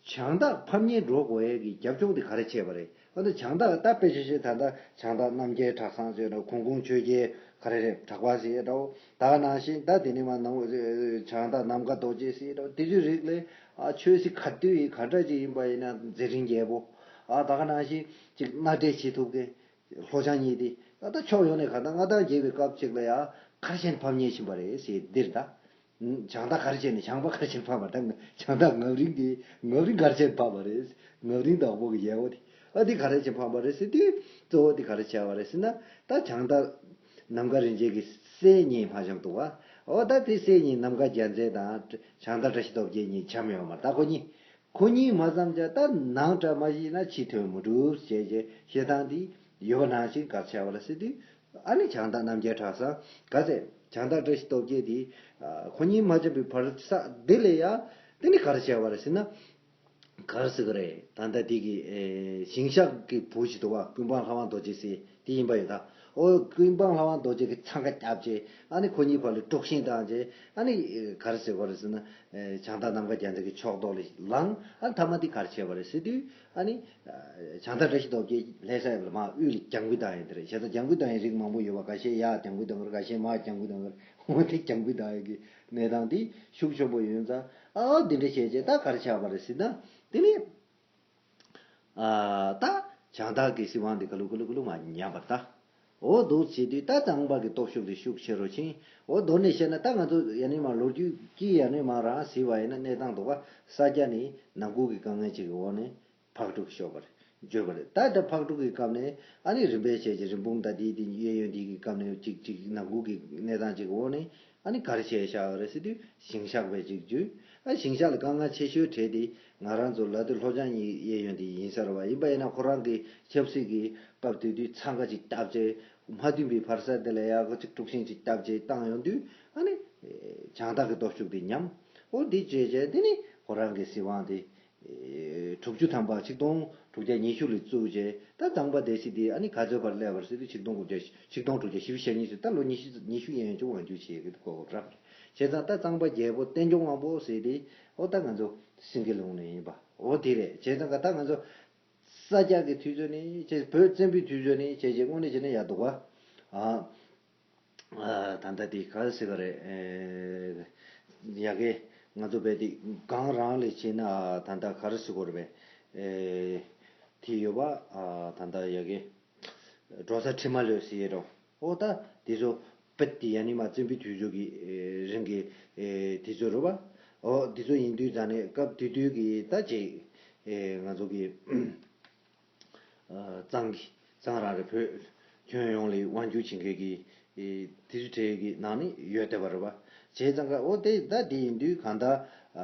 བྱང་ཐང་ཕམ་ཉེས་འགྲོ་དགོས་ཡས་ཀྱི་རྒྱབ་ལྗོངས་དེ་ག་རེ་བྱས་པ་རེད། ཨ་ནི་བྱང་ཐང་ད་དཔེ་ཆ་བཤད་ད་ལྟ་བྱང་ཐང་རྣམ་རྒྱལ་གྲྭ་ཚང་ཟེར་འདྲ་གུང་གུང་ཆོས་རྒྱལ་ག་རེ་རེད་གྲགས་པ་ཟེར་འདྲ་ད་ག་ནང་བཞིན་ད་དེ་ནས་མ་ནང་བྱང་ཐང་ནམ་མཁའ་རྡོ་རྗེ་ཟེར་འདྲ་དེ་ཚོའི་རིགས་ལས་ཨ་ཆོས་སྲིད་ག་དུས་ཡིན་ག་འདྲ་ཅིག་ཡིན་པ་ཡིན་ན་མཛད་འཕྲིན་རྒྱས་པོ་ཨ་ད་ག་ནང་བཞིན་ཅིག་སྣ་འདྲེན་བྱེད་ཐུབ་མཁན་ལྷོ་བྱང་གཉིས་དེ་ད་ལྟ་ཕྱོགས་ཡོངས་ནས་ག་ད་མངའ་ཐང་རྒྱས་པའི་སྐབས་ཅིག་ལ་ཡང་ག་རེ་བྱས་ནས་ཕམ་ཉེས་ཕྱིན་པ་རེད་ཟེར་འདིར་ད། བྱང་ཐང་ག་རེ་བྱས་ནས་བྱང་པ་ག་རེ་བྱས་ནས་ཕམ་པ་ད་བྱང་ཐང་ངམ་རིང་གི་ངམ་རིང་ག་རེ་བྱས་ནས་ཕམ་པ་རེད། ངམ་རིང་བདག་པོ་གི་རྒྱལ་པོ་དེ་ཨ་དེ་ག་རེ་བྱས་ནས་ཕམ་པ་རེད་ཟེར་དུས་གཙོ་བོ་དེ་ག་རེ་བྱས་པ་རེད་ཟེར་ན་ད་བྱང་ཐང་ནམ་མཁའ་རིན་ཆེན་གྱི་སྲས་གཉིས་ཕམ་བཞག་འདུག་བ། འོ་ད་དེ་སྲས་གཉིས་ནམ་མཁའ་རྒྱལ་མཚན་དང་བྱང་ཐང་བཀྲ་ཤིས་སྟོབས་རྒྱལ་གཉིས་ཕམ་ཡོད་མ་རེད་ད་ཁོ་གཉིས། ཁོ་གཉིས་མ་བསམ་ཀྱང་ད་ནང་དགྲ་མ་ཤི་ན་ཕྱི་དོན་མི་འགྲུབ་ཅེས་ཀྱི་བཤད་སྟངས་འདི་ཡོད་པ་ནང་བཞིན་ག་རེ་བྱས་པ་རེད་ཟེར་དུས་ཨ་ནི་བྱང་ཐང་རྣམ་རྒྱལ་གྲྭ་ཚང་ག་ཚད་བྱང་ཐང་བཀྲ་ཤིས་སྟོབས་རྒྱལ་འདི་ཁོ་གཉིས་མ་འཇོམས་པའི་བར་ས་འདི་ལས་ཡང་དེ་ནི་ག་རེ་བྱས་པ་རེད་ཟེར་ན་ག་རེ་ཟེར་གི་རེད། ད་ལྟ་འདི་གི་ཞིང་གཤེགས་ཀྱི་བུ་ཞིག་འདུག་བ་ཀུན་སྤངས་ལྷ་དབང་རྡོ་རྗེ་ཟེར་དེ་ཡིན་པ་ཡོད་ད། ཨོ་ཀུན་སྤངས་ལྷ་དབང་རྡོ་རྗེ་གི་འཚང་ཁ་བརྒྱབ་བྱས་ཨ་ནི་ཁོ་གཉིས་བར་ལ་དཀྲུག་ཤིང་བཏང་བྱས་ཨ་ནི་ག་རེ་ཟེར་དགོས་རེད་ཟེར་ན་བྱང་ཐང་ནམ་མཁའ་རྒྱལ་མཚན་གྱི་ཕྱོགས་གཏོགས་ལ་ལངས། ཨ་ནི་མཐའ་མ་འདི་ག་རེ་བྱས་པ་རེད་ཟེར་དུས་ཨ་ནི་བྱང་ཐང་བཀྲ་ཤིས་སྟོབས་རྒྱལ་ལྷ་ས་ཡབ་ལ་མར་དབུས་ལ་རྒྱང་འབུད་བཏང་ཡིན་དེ་རེད། བྱས་ཙང་རྒྱང་འབུད་བཏང་ཡིན་རིགས་མང་པོ་ཡོད་པ་ཁ་ཤས་ཡར་རྒྱང་འབུད་བཏང་གི་རེད། ཁ་ཤས་མར་རྒྱང་འབུད་བཏང་གི་རེད། འོ་དེ་རྒྱང་འབུད་བཏང་ཡོད་ཀྱི་གནས་སྟངས་འདི་ཤུགས་ཆེན་པོ་ཡོད་ཙང་ཨ་འདི་འདྲ་བྱས་རྗེས་ད་ག་རེ་ཆགས་པ་རེད་ཟེར་ན་དེ་ནི། ཨ་ད་བྱང་ཐང་གི་སྲིད་དབང་འདི་ག་ལུ་ག་ལུ་ག་ལུ་མར་ཉམས་པ་རེད་ད། འོ་འདུག་བྱེད་དུས་ད་གཙང་པ་གི་སྟོབས་ཤུགས་དེ་ཤུགས་ཆེ་རུ་ཕྱིན། འོ་མདོར་ན་བཤད་ན་ད་ང་ཚོ་ཡ་ནི་མ་ལོ་རྒྱུས་ཀྱི་ཡ་ནི་མ་རང་གཟིགས་པ་ཡིན་ན་གནས་སྟངས་འདུག་ག་ས་སྐྱ་ནི་ནང་ཁུལ་གྱི་དཀའ་ངལ་ཅིག་གི་འོག་ནས་ཕག་གྲུ་གིས་ཤོར་བ་རེད། བརྗོད་པ་རེད། ད་ད་ཕག་གྲུ་གི་སྐབས་ནས་ཨ་ནི་རིམ་པས་བྱས་ཀྱི་རིན་སྤུངས་ད་དེའི་དེ་གཡས་གཡོན་དེ་གི་སྐབས་ནས་ཅིག་ཅིག་ནང་ཁུལ་གྱི་གནས་སྟངས་ཅིག་གི་འོག་ནས། ཨ་ནི་ག་རེ་བྱས་བཞག་རེད་ཟེར་དུས་ཞིང་གཤེགས་པའི་གཅིག་བརྒྱུད། ཨ་ཞིང་གཤེགས་ལ་དཀའ་ངལ་ཆེ་ཤོས་གྲས་དེ་ང་རང་ཚོ་ལ་དུ་ལྷོ་བྱང་གཉིས་གཡས་གཡོན་དེ་ཡིན་ས་རེད་བ། ཡིན་པ་ཡིན་ན་ཁོ་རང་གི་ཆབ་སྲིད་ཀྱི་སྐབས་དེ་དུས་འཚང་ཁ་ཅིག་བཏབ་བྱས་མ་མཐུན་པའི་བར་ས་དེ་ལ་ཡག་གི་ཅིག་དཀྲུག་ཤིང་ཅིག་བཏབ་བྱས་བཏང་ཡོང་དུས་ཨ་ནི་བྱང་ཐང་གི་སྟོབས་ཤུགས་དེ་ཉམས། འོ་འདི་བྱས་བྱས་དེ་ནི་ཁོ་རང་གི་སྲིད་དབང་དེ། དྲུག་ཅུ་ཐམ་པ་ཆིག་སྟོང་དྲུག་བརྒྱ་ཉི་ཤུ་ལ་བཙུགས་རྗེས་ད་གཙང་པ་སྡེ་སྲིད་དེ་ཨ་ནི་ག་ཚོད་བར་སླེབས་པ་རེད་ཟེར་དུས་ཆིག་སྟོང་དགུ་བརྒྱ་ཆིག་སྟོང་དྲུག་བརྒྱ་བཞི་བཅུ་ཞེ་གཉིས་ཟེར་ད་ལོ་ཉི་ཤུ་ཉི་ཤུ་ཡན་ཡོད་ཅིག་དབང་སྒྱུར་བྱེད་ཀྱི་འདུག་གོ་རབ་རེད། བྱས་ཙང་ད་གཙང་པ་རྒྱལ་པོ་བསྟན་སྐྱོང་དབང་པོ་ཟེར་དེ་ཨོ་ད་ང་ཚོ་སེང་གེ་ལུང་ནས་ཡིན་པ་ཨོ་དེ་རེད། བྱས་ཙང་ད་ང་ཚོ་ས་སྐྱ་གི་དུས་ཚོད་ནས་བྱས་བོད་བཙན་པོའི་དུས་ཚོད་ནས་བྱས་བྱས་དངོས་གནས་བྱས་ན་ཡག་འདུག་ག་ཨ། ཨ་ད་ལྟ་དེ་ག་རེ་ཟེར་ག་རེད། ཨེ་ཡ་གི་ང་ཚོ་བས་དེ་གང་རང་ལས་བྱས་ན་ཨ་ད་ལྟ་ག་རེ་ཟེར་དགོས་རེད་པས། ཨེ་དེ་ཡོད་པ་ཨ་ད་ལྟ་ཡ་གི་འགྲོ་ས་ཁྲི་མ་ལོད་ཟེར་ཡས་རོ། ཨོ་ད་དེ་ཚོ་བེད་དེ་ཡ་ནི་མ་བཙན་པོའི་དུས་ཚོད་ཀྱི་ཨེ་རིང་གི་ཨེ་དེ་ཚོ་རེད་པ། ཨོ་དེ་ཚོ་ཡིན་དུས་ད་ནས་སྐབས་དེ་དུས་ཀྱི་ད་ཅིག་ཨེ་ང་ཚོ་གི་གཙང་གི་གཙང་རང་རེད། བོད་ཁྱོན་ཡོངས་ལ་དབང་སྒྱུར་བྱེད་མཁན་གྱི་ དེ་ཚོ་གྲས་ཀྱི་ནང་ནས་ཡོད་བསྡད་པ་རེད་པ། བྱས་ཙང་ཀ་འོ་དེ་ད་དེ་ཡིན་དུས་གང་ལྟར་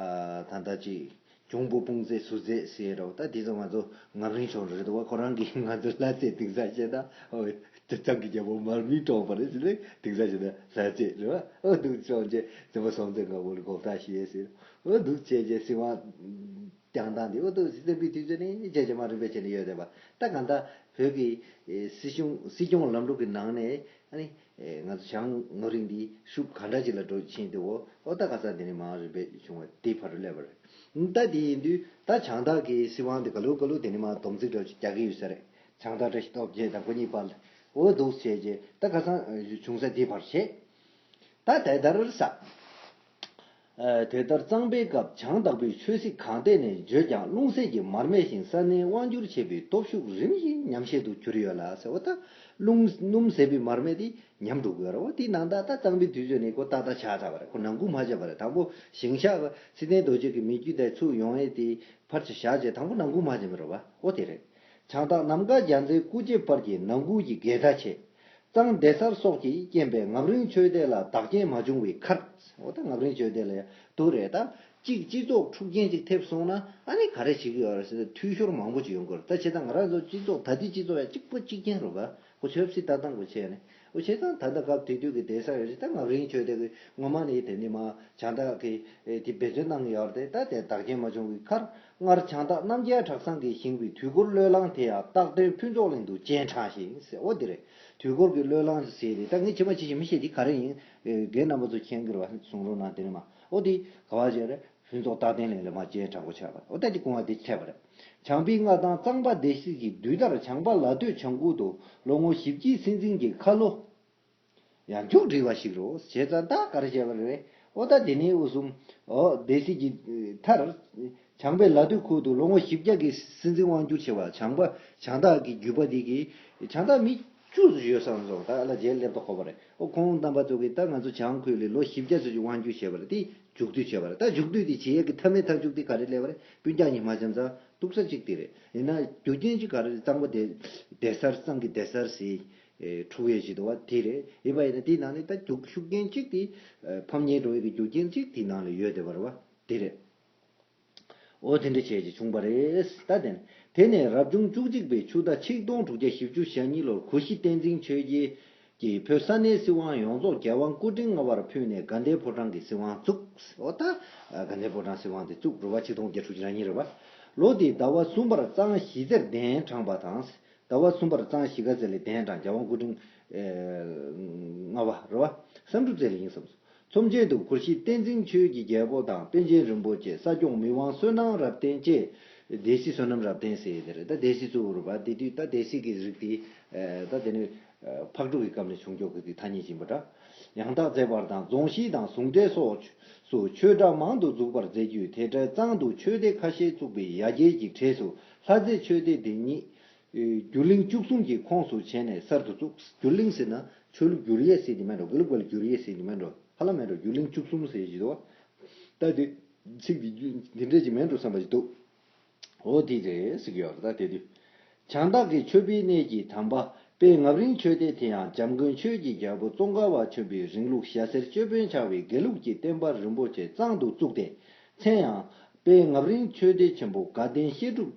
ད་ལྟ་ཅིག་འབྱུང་པོ་དཔུང་རྩེ་ཟུར་རྩེ་ཟེར་རོ། ད་དེ་ཚོ་ང་ཚོ་ངམ་རིང་ཆོག་རེད་འདུག་བ། ཁོ་རང་གིས་ང་ཚོ་ལྷ་རྩེ་དེང་སང་བཤད་ན་ཨོ་དེ་ཚང་གི་རྒྱལ་པོ་མར་མེ་སྤྲོངས་པ་རེད་ཟེར་ནས་དེང་སང་བཤད་ན་ལྷ་རྩེ་རེད་བ། ཨོ་འདུག་ཆོག་རྗེ་འཛིན་པ་སྲོང་བཙན་སྒམ་པོ་ལ་གོ་བརྡ་ཞུས་ཟེར། ཨོ་འདུག་བྱས་རྗེས་སྲིད་དབང་བསྐྱངས་སྟངས་དེ་འོ་ཏོ་སྲིད་བཙན་པོའི་དུས་ཚོད་ནས་རྗེས་རྗེས་མ་རིམ་པས་བྱས་ནས་ཡོད་བསྡད་པ། ད་གང་ལྟར་བོད་ཀྱི་ཨེ་སྲིད་གཞུང་སྲིད་སྐྱོང་ལམ་ལུགས་ཀྱི་ནང་ནས་ཨ་ནི་ཨེ་ང་ཚོ་བྱང་ངམ་རིང་འདི་ཤུགས་ག་འདྲ་ཅིག་ལ་འགྲོ་ཕྱིན་དེ་འོ་ཨོ་ད་ག་ས་དེ་ནས་མ་རིམ་པས་བྱུང་བ་དེ་ཕར་སླེབས་པ་རེད། ད་དེ་ཡིན་དུས་ད་བྱང་སྟག་གི་སྲིད་དབང་དེ་ག་ལུགས་ག་ལུགས་དེ་ནས་མ་སྡོམ་ཚིག་འདྲ་ཅིག་རྒྱག་གི་ཡོད་ས་རེད། བྱང་སྟག་བཀྲ་ཤིས་སྟོབས་རྒྱས་དང་ཁོ་གཉིས་བར་ལ་འོ་འདུག་བྱས་རྗེས་ད་ག་ས་བྱུང་ས་དེ་ཕར་བྱས། ད་དེ་ལྟར་ས། ཨ་དེ་ལྟར་གཙང་པའི་སྐབས་བྱང་དག་པོའི་ཆོས་སྲིད་གང་ཐད་ནས་བརྗོད་ཀྱང་རླུང་ཟད་ཀྱི་མར་མེ་བཞིན་ས་གནས་དབང་བསྒྱུར་བྱེད་པའི་སྟོབས་ཤུགས་རིམ་བཞིན་ཉམས་བཤད་དུ་གྱུར་ཡོད་ལ་ཟེར་བ། ད་རླུང་སྣུམ་ཟད་པའི་མར་མེ་དེ་ཉམས་འགྲོ་དགོས་ར་བ། དེའི་ནང་ད་ད་གཙང་པའི་དུས་ཚོད་ནས་ཁོ་ཏག་ཏག་ཆགས་ཚར་བ་རེད། ཁོ་ནང་ཁུལ་མ་བྱས་པ་རེད། དང་པོ་ཞིང་གཤེགས་ཚེ་བརྟན་རྡོ་རྗེ་གི་མི་རྒྱུད་དེ་ཚུར་ཡོང་ཡས་དེ་ཕར་ཆ་བཞག་རྗེས་དང་པོ་ནང་ཁུལ་མ་བྱས་པ་རེད་བ། ཨོ་དེ་རེད། བྱང་སྟག་ནམ་མཁའ་རྒྱལ་མཚན་སྐུ་མཆེད་བར་གྱི་ནང་ཁུལ་གྱི་འགལ་ཟླ་ཆེ། གཙང་སྡེ་གསར་སོགས་ཀྱི་རྐྱེན་པས་ངམ་རིང་ཆོས་སྡེ་ལ་བདག་རྐྱེན་མ་བྱུང་བའི་ཁར། འོ་ད་ངམ་རིང་ཆོས་སྡེ་ལ་ཡང་དུ་རེད་ད། གཅིག་སྤྱི་ཚོགས་འཁྲུག་རྐྱེན་ཅིག་ཐེབས་སོང་ན་ཨ་ནི་ག་རེ་བྱེད་ཀྱི་ཡོད་རེད་ཟེར་ན་འཐུས་ཤོར་མང་པོ་ཅིག་ཡོང་གི་རེད། ད་བྱས་ཙང་ང་རང་ཚོ་སྤྱི་ཚོགས་ད་ལྟའི་སྤྱི་ཚོགས་ཡང་གཅིག་པ་གཅིག་རྐྱང་རེད་པ། ཁོ་ཆབ་སྲིད་ལྟ་སྟངས་ཁོ་བྱས་ནས་འོ་བྱས་ཙང་ད་ལྟ་སྐབས་དེ་དུས་ཀྱི་གདན་ས་ཡོད་ཅིག་ད་ངམ་རིང་ཆོས་སྡེ་གི་ངོ་མ་ནི་དེ་ནི་མ་བྱང་སྟག་གི་དེ་འབད་བརྩོན་གནང་གི་ཡོད་རེད། ད་དེ་བདག་རྐྱེན་མ་བྱུང་བའི་ཁར། སྔར་བྱང་སྟག་རྣམ་རྒྱལ་གྲགས་བཟང་གིས་བཞེངས་པའི་དུས་འཁོར་བློས་བསླངས་དེ་ཡང་སྟག་སྟོན་ཕུན་ཚོགས་གླིང་དུ་སྤྱན་དྲངས་ཤིང་ཟེར། འོ་དེ་རེད། དུས་འཁོར་གྱི་བློས་བསླངས་ཟེར་དེ་ད་ངས་ཕྱི་མ་ཅི་ཞིག་མི་ཤེས་དེ་ག་རེ་ཡིན། རྒན་རྣམ་པ་ཚོ་མཁྱེན་གྱི་རེད་བ། གསུང་རོགས་གནང་། དེ་ནས་མ་འོ་དེ་ག་བ་བྱས་རེད། ཕུན་ཚོགས་སྟག་སྟོན་གླིང་ལ་མ་སྤྱན་དྲངས་པ་ཆགས་པ། འོ་ད་དེ་སྐུ་ངལ་དེ་ཆད་པ་རེད། བྱང་པའི་མངའ་ཐང་གཙང་པ་སྡེ་སྲིད་ཀྱི་དུས་ལྟར་བྱང་པ་ལ་སྟོད་བྱང་ཁུལ་དུ་ལོ་ངོ་བཞི་བཅུའི་སྲིད་འཛིན་གྱི་ཁ་ལོ། ཡང་མཇུག་སྒྲིལ་བ་ཞིག་རོ། བྱས་ཙང་ད་ག་རེ་བྱས་པ་རེད། འོ་ད་དེ་ནས་དབུ་གསུམ། འོ་སྡེ་སྲིད་ཀྱི་མཐར། བྱང་པའི་ལ་སྟོད་ཁུལ་དུ་ལོ་ངོ་བཞི་བརྒྱ་གི་སྲིད་འཛིན་དབང་བསྒྱུར་བྱས་པ་བྱང་པ་བྱང་སྟག་གི་རྒྱུད་པ་འདི་གི་བྱང་སྟག་མི་བཅུ་ཙམ་ཡོད་བསམ་སོང་། ད་ཨ་ལ་རྗེས་སླེབས་ཐོག་ཁོ་པ་རེད། འོ་ཁོང་རྣམ་པ་ཚོ་གིས་ད་ང་ཚོ་བྱང་ཁུལ་ལ་ལོ་བཞི་བརྒྱ་ཙམ་ཅིག་དབང་བསྒྱུར་བྱས་པ་རེད། དེ་མཇུག་སྡུད་བྱས་པ་རེད། ད་མཇུག་སྡུད་དེ་བྱེད་ཡས་ཀྱི་མཐའ་མའི་མཐའ་མཇུག་དེ་ག་རེ་སླེབས་པ་རེད། སྤུན་ཀྱག་གཉིས་མ་འཆམ་ཙང་སྡུག་ས་གཅིག་དེ་རེད། ཡིན་ན་རྒྱུ་རྐྱེན་གཅིག་ག་རེ་རེད། གཙང་པ་དེ་སྡེ་གསར་གཙང་གི་སྡེ་གསར་ཟེར། ཨེ་འཁྲུག་ཡས་ཅིག་འདུག་བ་དེ་རེད། ཡིན་པ་ཡིན་ན་དེའི་ནང་ནས་ད་རྒྱུ་ཤུགས་རྐྱེན་གཅིག་དེ་ཨེ་ཕམ་ཉེས་འགྲོ་ཡས་ཀྱི་རྒྱུ་རྐྱེན་གཅིག་དེའི་ནང་ལ་ཡོད་བསྡད་པ་རེད་བ། དེ་རེད། འོ་དེ་འདྲ་བྱས་ཅིག་བྱུང་བ་རེད། ད་དེ་ནས་དེ་ནས་རབ་བྱུང་བཅུ་གཅིག་པའི་ཆུ་ཟླ་ཆིག་སྟོང་དྲུག་བརྒྱ་བཞི་བཅུ་ཞེ་གཉིས་ལོར་གུ་ཤྲི་བསྟན་འཛིན་ཆོས་རྒྱལ་གྱིས་བོད་ས་གནས་སྲིད་དབང་ཡོངས་རྫོགས་རྒྱལ་དབང་སྐུ་ཕྲེང་ལྔ་པར་ཕུལ་ནས་དགའ་ལྡན་ཕོ་བྲང་གི་སྲིད་དབང་བཙུགས། འོ་ད་དགའ་ལྡན་ཕོ་བྲང་སྲིད་དབང་དེ་བཙུགས་རེད་བ། ཆིག་སྟོང་བརྒྱད་དྲུག་ཅུ་རེ་གཉིས་རེད་བ། ལོ་དེའི་ཟླ་བ་གསུམ་པར་གཙང་གཞིས་རྩེར་གདན་དྲངས་པ་དང་། ཟླ་བ་གསུམ་པར་གཙང་གཞིས་ཀ་རྩེ་ལ་གདན་དྲངས། རྒྱལ་དབང་སྐུ་ཕྲེང་ལྔ་པ་རེད་བ། བསམ་གྲུབ་རྩེ་ལ་ཡིན་བསམ་སོང་། ཚོམས་ཆེན་དུ་གུ་ཤྲི་བསྟན་འཛིན་ཆོས་ཀྱི་རྒྱལ་པོ་དང་པཎ་ཆེན་རིན་པོ་ཆེ། ས་སྐྱོང་མི་དབང་བསོད་ནམས་རབ་བརྟན་བཅས། སྡེ་སྲིད་བསོད་ནམས་རབ་བརྟན་ཟེར་ཡས་དེ་རེད། ད་སྡེ་སྲིད་གཙོ་བོ་རེད་པ། དེ་དུས་ད་སྡེ་སྲིད་ཀྱི་རིགས་དེ་ད་དེ་ནི་ཕག་གྲུ་གི་སྐབས་ནས་བྱུང་ཆོག་གི་དེ་ཐ་སྙད་ཡིན་པ་འདྲ། ཡང་དག་མཛད་པ་དང་རྫོང་གཞིས་དང་ཟུང་འབྲེལ་སོགས་སུ་ཆོས་གྲྭ་མང་དུ་འཛུགས་པར་མཛད་རྒྱུས། དེ་འཕྲལ་གཙང་དུ་ཆོས་སྡེ་ཁ་ཤས་བཙུགས་པའི་ཡ་གྱལ་གྱི་གྲས་སུ་ལྷ་རྩེ་ཆོས་སྡེ་དེ་ཉིད། ཨེ་བསྒྱུར་གླིང་བཅུ་གསུམ་གྱི་ཁོངས་སུ་བྱས་ནས་གསར་དུ་བཙུགས། བསྒྱུར་གླིང་ཟེར་ན་ཆོས་ལུགས་བསྒྱུར་ཡས་ཟེར་གྱི་མེད་འགྲོ། དགེ་ལུགས་པ་ལ་བསྒྱུར་ཡས་ཟེར་གྱི་མེད་འགྲོ། ཧ་ལམ་མེད་འགྲོ། བསྒྱུར་གླིང་བཅུ་གསུམ་ཟེར་གྱི་འདུག་ད་དེ་ཚིག་དེ་རྒྱུ་དེ་འདྲས་ཀྱི་མེད་འགྲོ་བསམ་པ་ཞིག་འདུག་འོ་དེ་རེད་ཟེར་གྱི་ཡོད་རེད། ད་དེ་དུས་བྱང་སྟག་གི་ཆོས་པའི་གནས་ཀྱི་དམ་པ་དཔལ་ངམ་རིང་ཆོས་སྡེ་དེ་ཡང་འཇམ་མགོན་ཆོས་ཀྱི་རྒྱལ་པོ་ཙོང་ཁ་པ་ཆེན་པོའི་རིང་ལུགས་ཞྭ་སེར་ཅོད་པན་འཕྱར་བའི་དགེ་ལུགས་ཀྱི་བསྟན་པ་རིན་པོ་ཆེ་གཙང་དུ་བཙུགས་ཏེ། མཚན་ཡང་དཔལ་ངམ་རིང་ཆོས་སྡེ་ཆེན་པོ་དགའ་ལྡན་བཤད་སྒྲུབ་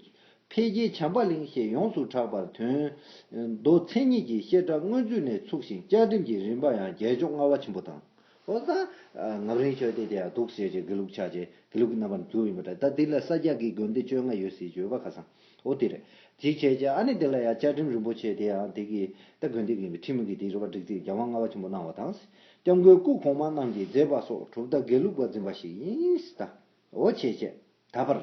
འཕེལ་རྒྱས་བྱམས་པ་གླིང་ཞེས་ཡོངས་སུ་གྲགས་པར་ཐོན། མདོ་མཚན་ཉིད་ཀྱི་བཤད་གྲྭ་སྔོན་ཚུད་ནས་ཚུགས་ཤིང་བཅའ་ཁྲིམས་ཀྱི་རིམ་པ་ཡང་རྒྱལ་མཆོག་ལྔ་པ་ཆེན་པོ་དང་། འོ་ད་ངམ་རིང་ཆོས་སྡེ་དེ་ཡང་འདུག་ཟེར་བྱས་དགེ་ལུགས་ཆགས་བྱས་དགེ་ལུགས་ཀྱི་རྣམ་པར་གྱུར་ཡིན་པ་འདྲ། ད་འདི་ལ་ས་སྐྱ་གི་དགོན་སྡེ་བཅོ་ལྔ་ཡོད་ཟེར་བརྗོད་པ་ཁ་སང་འོ་དེ་རེད། གཅིག་བྱས་བྱས་ཨ་ནི་དེ་ལ་ཡང་བཅའ་ཁྲིམས་རིན་པོ་ཆེ་དེ་ཡང་དེ་གི་ད་དགོན་སྡེ་གི་ཁྲིམས་ཀྱི་དེ་རུ་བ་སྒྲིག་ཚིག་རྒྱལ་དབང་ལྔ་པ་ཆེན་པོ་གནང་བ་དང་། སྐྱབས་མགོན་སྐུ་གོང་མ་རྣམས་ཀྱིས་མཛད་པ་སོགས་གྲུབ་མཐའ་དགེ་ལུགས་པ་འཛིན་པ་ཞིག་ཡིན། ད་འོ་བྱས་བྱས་ད་བར།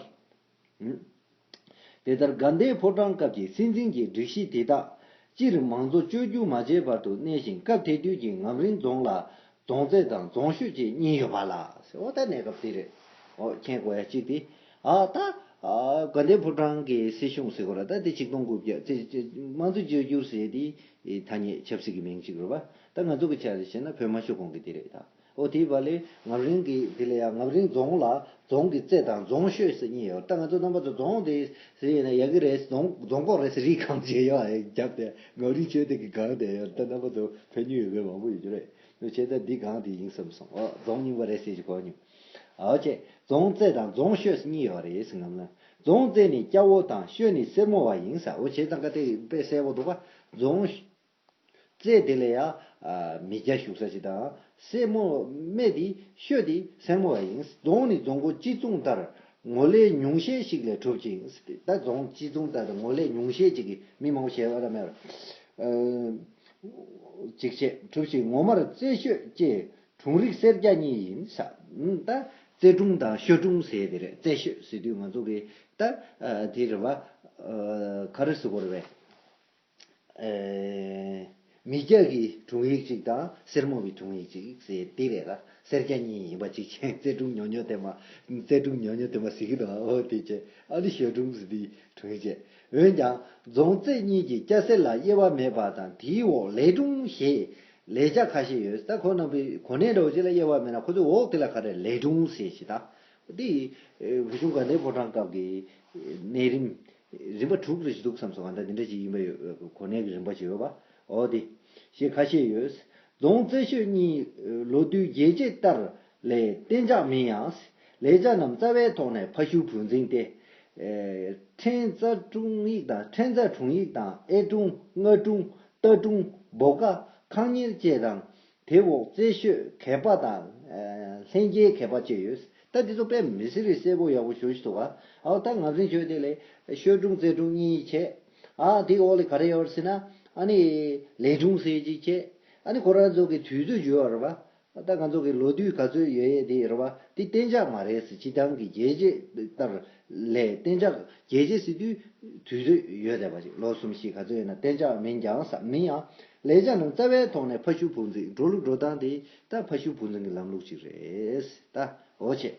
དེ་ལྟར་དགའ་ལྡན་ཕོ་བྲང་སྐབས་ཀྱི་སྲིད་འཛིན་གྱི་སྒྲིག་གཞི་དེ་དག་སྤྱིར་མང་གཙོ་བཅོས་བསྒྱུར་མ་བྱས་བར་དུ་གནས་ཤིང་། སྐབས་དེ་དུས་ཀྱི་ངམ་རིང་རྫོང་ལ་རྫོང་རྩེ་དང་རྫོང་ཤོད་ཅེས་གཉིས་ཡོད་པ་ལ་ཟེར། འོ་ད་གནས་སྐབས་དེ་རེད། འོ་མཁྱེན་དགོས་ཡ་གཅིག་དེ། ཨ་ད་ཨ་དགའ་ལྡན་ཕོ་བྲང་གི་སྲིད་གཞུང་ཟེར་དགོས་ར། ད་དེ་ཆིག་སྟོང་དགུ་བརྒྱ་ཙེ་ཙེ་མང་གཙོ་བཅོས་བསྒྱུར་ཟེར་དེ་ཐ་སྙད་ཆབ་སྲིད་ཀྱི་མིང་གཅིག་རེད་པ། ད་ང་ཚོ་གི་ཆ་ལ་བྱས་ན་བོད་མ་ཤོར་གོང་གི་དེ་རེད་ད། ཨོ་དེའི་བར་ལས་ངམ་རིང་གི་དེ་ལ་ཡང་ངམ་རིང་རྫོང་ལ་རྫོང་གི་རྩེ་དང་རྫོང་ཤོད་ཟེར་གཉིས་ཡོད། ད་ང་ཚོ་རྣམ་པ་ཚོ་རྫོང་དེ་ཟེར་ཡིན་ན་ཡག་གི་རེད། རྫོང་རྫོང་ཁོག་རེད་ཟེར་རིགས་གང་བྱས་ཡོད་ཨེ་རྒྱབ་དེ་ངམ་རིང་ཆོས་དེ་གི་གང་དེ་ཡོད། ད་རྣམ་པ་ཚོ་ཕན་ཉུས་ཡོད་གི་མང་པོ་ཡོད་ཀྱི་རེད། བྱས་ཙང་འདི་གང་དེ་ཡིན་བསམ་སོང་། ཨོ་རྫོང་རྙིང་པ་རེད་ཟེར་གྱི་གོ་མྱོང་། ཨོ་ཆེ། རྫོང་རྩེ་དང་རྫོང་ཤོད་ཟེར་གཉིས་ཡོད་རེད་ཟེར་ངམ་ལ། རྫོང་རྩེ་ནི་སྐྱ་བོ་དང་ཤོད་ནི་སེར་མོ་བ་ཡིན་ས། ཨོ་བྱས་ཙང་ཀ་དེ་དཔེ་གསལ་པོ་འདུག་ག་རྫོང་རྩེ་དེ་ལ་ཡ་ཨ་མི་སྐྱ་བཞུགས་ས་ཅིག་དང་། སེར་མོ་སྨད་དེ་ཤོད་དེ་སེར་མོ་བ་ཡིན། རྫོང་ནི་རྫོང་སྒོ་སྤྱི་མཚུངས་ལྟར་ངོ་ལས་ཉུང་ཤས་ཤིག་ལས་གྲུབ་ཅིང་། ད་རྫོང་སྤྱི་མཚུངས་ལྟར་ངོ་ལས་ཉུང་ཤས་ཅིག་གི་མི་མང་པོ་ཞེ་དྲག་མེད་པར་ཅིག་བྱས་གྲུབ་ཅིང་། ངོ་མར་རྩེ་ཤོད་ཀྱི་གྲོང་རིགས་སེར་སྐྱ་གཉིས་ཡིན་ས། ད་རྩེ་གྲོང་དང་ཤོད་གྲོང་ཟེར་དེ་རེད། རྩེ་ཤོད་ཟེར་དུས་ང་ཚོ་གི་ད་དེ་རེད་བ། ག་རེ་ཟེར་དགོས་རེད་བས། མི་སྐྱ་གི་དྲུང་ཡིག་ཅིག་དང་སེར་མོ་གི་དྲུང་ཡིག་ཅིག་ཟེར་དེ་རེད་ལ། སེར་སྐྱ་གཉིས་ཡིན་པ་ཅིག་བྱས། རྩེ་གྲོང་ཉོ་ཉོ་དེ་མ་རྩེ་གྲོང་ཉོ་ཉོ་དེ་མ་ཟེར་གི་འདུག་ཨོ་དེ་བྱས་ཨ་ནི་ཤོད་གྲོང་ཟེར་དེ་དྲུང་ཡིག་བྱས། འོན་ཀྱང་རྫོང་རྩེ་གཉིས་ཀྱི་སྐྱ་སེར་ལ་དབྱེ་བ་མེད་པ་དང་། དེའི་འོག་ལས་གྲོང་ཞེས་ལས་བྱ་ཁ་ཤས་ཡོད། ད་ཁོ་རྣམ་པའི་གོ་གནས་འདྲ་བོ་ཅིག་ལ་དབྱེ་བ་མེད་ན་ཁོ་ཚོའི་འོག་དེ་ལ་ག་རེ་ལས་གྲོང་ཟེར་ཞིག་ད། འདི་བུ་ཆུང་དགའ་ལྡན་ཕོ་བྲང་སྐབས་ཀྱི་གནས་རིམ་རིམ་པ་དྲུག་རེ་ཞིག་འདུག་བསམ་སོང་། ང་ད་འདི་འདྲ་ཞིག་ཡིན་པ་ཡོད། གོ་གནས་ཀྱི་རིམ་པ་ཞིག་ཡོད་པ། འོ་དེ་ཞེས་ཁ་ཤས་ཡོད། རྫོང་རྩེ་ཤོད་གཉིས་ལོ་དུས་རྒྱས་བཅད་ལྟར་ལས་གཏན་འཇགས་མིན་ཡང་། ལས་བྱ་རྣམས་རྩ་བའི་ཐོག་ནས་ཕ་ཤུལ་བུ་འཛིན་ཏེ། ཕྲན་རྩ་དྲུང་ཡིག་དང་། ཕྲན་རྩ་དྲུང་ཡིག་དང་། ཨེ་དྲུང་། ང་དྲུང་། རྟ་དྲུང་། བོ་ཀ། ཁང་གཉེར་བཅས་དང་། དེ་འོག་རྩེ་ཤོད་གད་པ་དང་། ལྷན་སྐྱེས་གད་པ་བཅས་ཡོད། ད་འདི་ཚོ་དཔེ་མི་སྲིད་རེད། གསལ་པོ་ཡག་པོ་ཞེ་པོ་ཅིག་འདུག་ག་ཨའོ་ད་ངམ་རིང་ཆོས་དེ་ལས་ཤོད་དྲུང་རྩེ་དྲུང་གཉིས་བྱས། ཨ་དེ་འོག་ལ་ག་རེ་ཡོད་རེད་ཟེར་ན། ཨ་ནི་ལས་དྲུང་ཟེར་ཅིག་བྱས། ཨ་ནི་ཁོ་རང་ཚོ་གི་དུས་ཚོད་བརྗོད་པ་རེད་པ། ད་ང་ཚོ་གི་ལོ་དུས་ག་ཚོད་ཡོད་ཡས་དེ་རེད་པ། དེ་གཏན་འཇགས་མ་རེད་ཟེར། སྤྱིར་བཏང་གི་རྒྱས་བཅད་ལྟར་ལས་གཏན་འཇགས། རྒྱས་བཅད་ཟེར་དུས་དུས་ཚོད་ཡོད་བསྡད་པ་ཅིག་ལོ་གསུམ་བཞི་ག་ཚོད་ཡོད་ན་གཏན་འཇགས་མིན་ཀྱང་ཟེར། མིན་ཡང་། ལས་བྱ་རྣམས་རྩ་བའི་ཐོག་ནས་ཕ་ཤུལ་བུ་འཛིན། འགྲོ་ལུགས་འགྲོ་སྟངས་དེ་ད་ཕ་ཤུལ་བུ་འཛིན་གྱི་ལམ་ལུགས་ཅིག་རེད། ད་འོ་བྱས།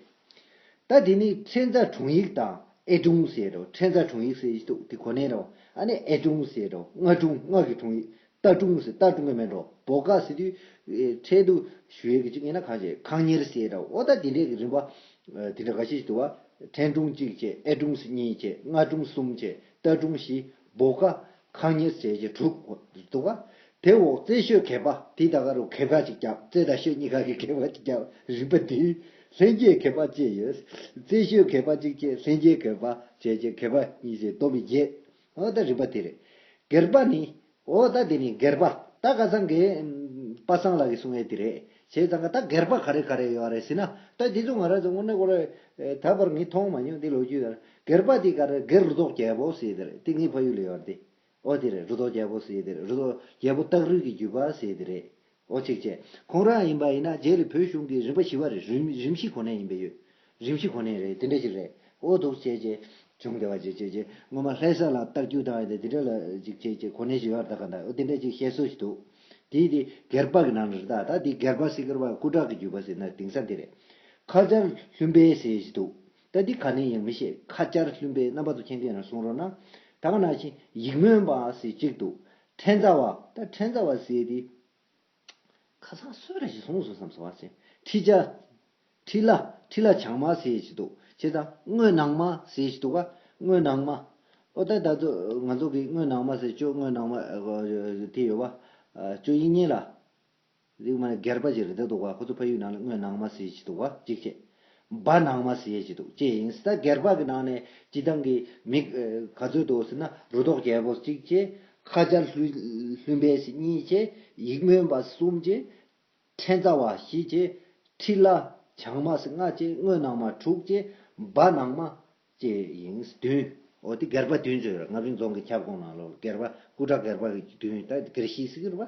ད་དེ་ནི་ཕྲན་རྩ་དྲུང་ཡིག་དང་ཨེ་དྲུང་ཟེར་རོ། ཕྲན་རྩ་དྲུང་ཡིག་ཟེར་གྱི་འདུག་དེ་གོ་གནས་རོ། ཨ་ནི་ཨེ་དྲུང་ཟེར་རོ། ང་དྲུང་། ང་གི་དྲུང་ཡིག་རྟ་དྲུང་ཟེར། རྟ་དྲུང་གི་མིན་འགྲོ། བོ་ཀ་ཟེར་དུས་ཨེ་འཕྲལ་དུ་ཞུ་ཡས་ཀྱི་ཅིག་ཡིན་ན་གང་བྱེད། ཁང་གཉེར་ཟེར་འདྲ། འོ་ད་དེ་འདྲས་ཀྱི་རིམ་པ་ཨ་དེ་འདྲ་འགའ་ཤས་ཤིག་འདུག་བ། ཕྲན་དྲུང་གཅིག་བྱས། ཨེ་དྲུང་གཉིས་བྱས། ང་དྲུང་གསུམ་བྱས། རྟ་དྲུང་བཞི། བོ་ཀ། ཁང་གཉེར་ཟེར་གྱི་དྲུག་འདུག་བ། དེ་འོག་རྩེ་ཤོད་གད་པ། དེ་ད་ག་རུ་གད་པ་ཅིག་བརྒྱབ། རྩེ་དང་ཤོད་གཉིས་ཀ་གི་གད་པ་ཅིག་བརྒྱབ། རིམ་པ་འདི་ལྷན་སྐྱེས་གད་པ་བཅས་ཡོད། རྩེ་ཤོད་གད་པ་གཅིག་བྱས། ལྷན་སྐྱེས་གད་པ་བྱས་བྱས། གད་པ་གཉིས་བྱས། སྡོམ་པའི་བརྒྱད། འོ་ད་རིམ་པ་དེ་རེད། སྒལ་པ་ནི། འོ་ད་དེ་ནི་སྒལ་པ། ད་ཁ་སང་གི་ཨམ་པ་སངས་ལགས་ཀྱིས་གསུངས་ཡས་དེ་རེད། བྱས་ཙང་ག་ད་སྒལ་པ་ག་རེ་ག་རེ་ཡོད་རེད་ཟེར་ན། ད་དེ་ཚོ་ང་རང་ཚོ་དངོས་གནས་ཁོ་རང་ཨེ་ད་བར་ངས་མཐོང་མ་མྱོང་། དེ་ལོ་རྒྱུས་ཡོད་རེད། སྒལ་པ་དེ་ག་རེ། སྒལ་རུ་ཏོག་རྒྱལ་པོ་ཟེར་དེ་རེད། དེ་ངའི་ཕ་ཡུལ་ལ་ཡོད་རེད་དེ། འོ་དེ་རེད། རུ་ཏོག་རྒྱལ་པོ་ཟེར་དེ་རེད། རུ་ཏོག་རྒྱལ་པོ་སྟག་རི་གི་རྒྱུད་པ་ཟེར་དེ་རེད། འོ་གཅིག་བྱས། ཁོང་རང་ཡིན་པ་ཡིན་ན་རྗེས་ལ་བོད་གཞུང་གི་རིམ་པ་བཞི་པ་རེད། རིམ་རིམ་བཞི་གོ་གནས་ཡིན་པ་ཡོད། རིམ་བཞི་གོ་གནས་རེད། དེ་འདྲ་ཞིག་རེད། འོ་འདུག་བྱས་བྱས་བྱུང་བསྡད་པ་བྱས་བྱས་བྱས། སྔོན་མ་ལྷ་ས་ལ་རྟ་རྒྱུག་བཏང་ཡོད་དེ། དེ་འདྲ་ལ་ཅིག་བྱས་བྱས་གོ་གནས་ཞིག་ཡོད་རེད། ད་ག་འདྲ། འོ་དེ་འདྲ་ཅིག་བཤད་སྲོལ་ཞིག་འདུག་དེ་དེ་སྒལ་པ་གི་ནང་ལ་རེད། ད་ད་དེ་སྒལ་པ་ཟེར་གི་རེད་པ། སྐུ་དྲག་གི་རྒྱུད་པ་ཟེར་ན་དེང་སང་དེ་རེད། ཁ་སྦྱར་ལྷུན་པའི་ཟེར་ཞིག་འདུག་ད་འདི་ག་ནས་ཡང་མི་ཤེས། ཁ་སྦྱར་ལྷུན་པའི། རྣམ་པ་ཚོ་མཁྱེན་མཁན་ཡོད་ན་གསུང་རོགས་གནང་། ད་ག་ནང་བཞིན་ཡིག་སྨོན་པ་ཟེར་གཅིག་འདུག་ཕྲན་རྩ་བ། ད་ཕྲན་རྩ་བ་ཟེར་དེ། ཁ་སང་སུ་རེ་ཞིག་གསུངས་སོང་བསམ་སོང་བ་ཟེར། ཁྲི་ཆ། ཁྲི་ལ། ཁྲི་ལ་བྱང་མ་ཟེར་ཞིག་འདུག་བྱས་ཙང་དངོས་ནང་མ་ཟེར་ཞིག་འདུག་ག་དངོས་ནང་མ། ཨོ་ད་ད་ཚོ་ང་ཚོ་གི་དངོས་ནང་མ་ཟེར། ཅོ་དངོས་ནང་མ་ཨ་དེ་ཡོད་པ། ཨ་ཅོ་དབྱིག་གཉེན་ལགས། རིག་མ་ནས་སྒལ་པ་ཅིག་རེད་འདུག་ག་ཁོ་ཚོ་ཕ་ཡུལ་ནང་ལ་དངོས་ནང་མ་ཟེར་ཞིག་འདུག་ག་གཅིག་བྱས། སྦ་ནང་མ་ཟེར་ཞིག་འདུག་ཅེས་ཡིན། ད་སྒལ་པ་གི་ནང་ནས་སྤྱི་བཏང་གི་མི་ཨ་ག་ཚོད་འདུག་ཟེར་ན། རུ་ཏོག་རྒྱལ་པོ་གཅིག་བྱས། ཁ་སྦྱར་ལྷུན་ལྷུན་པའི་ཟེར་གཉིས་བྱས། ཡིག་སྨོན་པ་གསུམ་བྱས། ཕྲན་རྩ་བ་བཞི་བྱས། ཁྲི་ལ་བྱང་མ་ཟེར་ལྔ་བྱས། དངོས་ནང་མ་དྲུག་བྱས། སྦ་ནང་མ་བཅས་ཡིན། བདུན། འོ་དེ་སྒལ་པ་བདུན་ཚོད་རེད། ངམ་རིང་རྫོང་གི་ཁྱབ་ཁོངས་ནང་ལོགས་སྒལ་པ། སྐུ་དྲག་སྒལ་པ་གི་བདུན། ད་སྒལ་བཞི་ཟེར་གི་རེད་པ།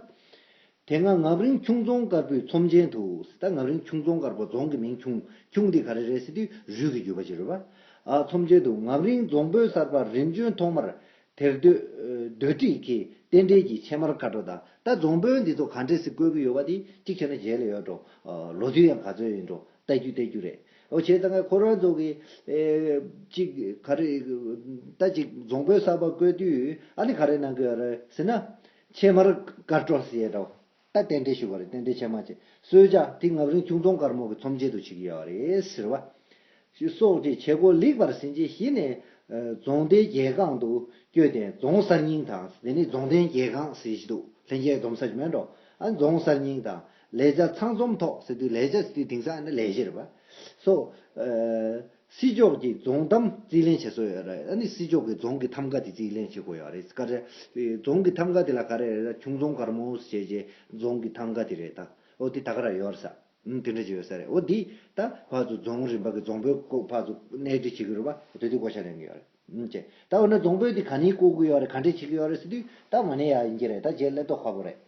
དེ་སྔ་ངམ་རིང་ཁྱུང་རྫོང་དཀར་པོའི་ཚོམས་ཆེན་དུ། ད་ངམ་རིང་ཁྱུང་རྫོང་དཀར་པོ། རྫོང་གི་མིང་ཁྱུང་། ཁྱུང་འདི་ག་རེ་རེད་ཟེར་དུས་རུས་ཀྱི་རྒྱུད་པ་ཅིག་རེད་པ། ཨ་ཚོམས་ཆེན་དུ་ངམ་རིང་རྫོང་དཔོན་གསར་པ་རིམ་བྱོན་ཐོག་མར་དེར་སྡོད་སྡོད་ཁྲིད་ཀྱིས་རྟེན་འབྲེལ་གྱི་ཕྱེ་མར་དཀར་སྒྲོ་དང་། ད་རྫོང་དཔོན་འདི་ཚོ་ག་འདྲས་སེ་བསྐོས་ཀྱི་ཡོད་པ་དེ་གཅིག་བྱས་ན་རྗེས་ལ་ཡོད་འགྲོ། ཨ་ལོ་དུས་ཡང་ག་ཚོད་ཡིན་འགྲོ། ལྟ་རྒྱུ་ལྟ་རྒྱུ་རེད། འོ་བྱས་ཙང་ཁོ་རང་ཚོ་གི་ཨེ་གཅིག་ག་རེ། ད་གཅིག་རྫོང་དཔོན་གསར་པ་བསྐོས་དུས་ཨ་ནི་ག་རེ་གནང་གི་ཡོད་རེད་ཟེར་ན། ཕྱེ་མར་དཀར་སྒྲོ་ཟེར་ཡས་འདྲ་བོ། ད་རྟེན་འབྲེལ་ཞུ་བ་རེད། རྟེན་འབྲེལ་ཆེན་མ་བྱས། གསོལ་ཇ་དེ་རྔ་བརིང་ཁྱུང་རྫོང་དཀར་མོ་གི་ཚོམས་ཆེན་དུ་བྱེད་ཀྱི་ཡོད་རེད་ཟེར་བ། ཞེས་སོགས་ཀྱི་བྱེད་སྒོ་ལེགས་པར་ཟིན་རྗེས་གཞི་ནས་རྫོང་སྡེའི་རྒྱལ་ཁང་དུ་བསྐྱོད་དེ་རྫོང་གསར་རྙིང་དང་། དེ་ནི་རྫོང་སྡེའི་རྒྱལ་ཁང་ཟེར་གྱི་འདུག་ལྷན་རྒྱས་འཛོམས་ས་ཅིག་མེད་འགྲོ། ཨ་རྫོང་གསར་རྙིང་དང་ལས་བྱ་ཚང་འཛོམས་ཐོག་ཟེར་དུས། ལས་བྱ་ཟེར་དུས་དེང་སང་ནི་ལས་གཞི་རེད་པ། སོ། སྲིད་ཕྱོགས་ཀྱི་རྫོང་ཐམ་རྩིས་ལེན་བྱེད་སྲོལ་ཡོད་རེད། ཨ་ནི་སྲིད་ཕྱོགས་ཀྱི་རྫོང་གི་ཐམ་ག་དེ་རྩིས་ལེན་བྱེད་དགོས་ཡོད་རེད། ག་རེ། རྫོང་གི་ཐམ་ག་དེ་ལ་ག་རེ་རེད། ཁྱུང་རྫོང་དཀར་མོ་ཟེར་བྱས་རྫོང་གི་ཐམ་ག་དེ་རེད་ད། ཨོ་དེ་ད་ག་རང་ཡོད་རེད་ས། ཨུམ་དེ་འདྲ་ཅིག་ཡོད་ས་རེད། ཨོ་འདི་ད་ཕར་ཚུར་རྫོང་རིམ་པ་གི་རྫོང་དཔོན་ཀོ་ཕར་ཚུར་གནས་འདྲི་བྱེད་ཀྱི་རེད་པ། དེ་དུས་གོ་ཆ་ལེན་གྱི་ཡོད་རེད། ཨུམ་ཅེ། ད་འོ་ན་རྫོང་དཔོན་དེ་ག་ནས་བསྐོ་གི་ཡོད་རེད། ག་འདྲས་བྱེད་ཀྱི་ཡོད་རེད་ཟེར་དུས། ད་མ་ཎི་ཡ་ཡིན་གྱི་རེད། ད་རྗེས་སླེབས་མདོག་ཁ་པོ་རེད།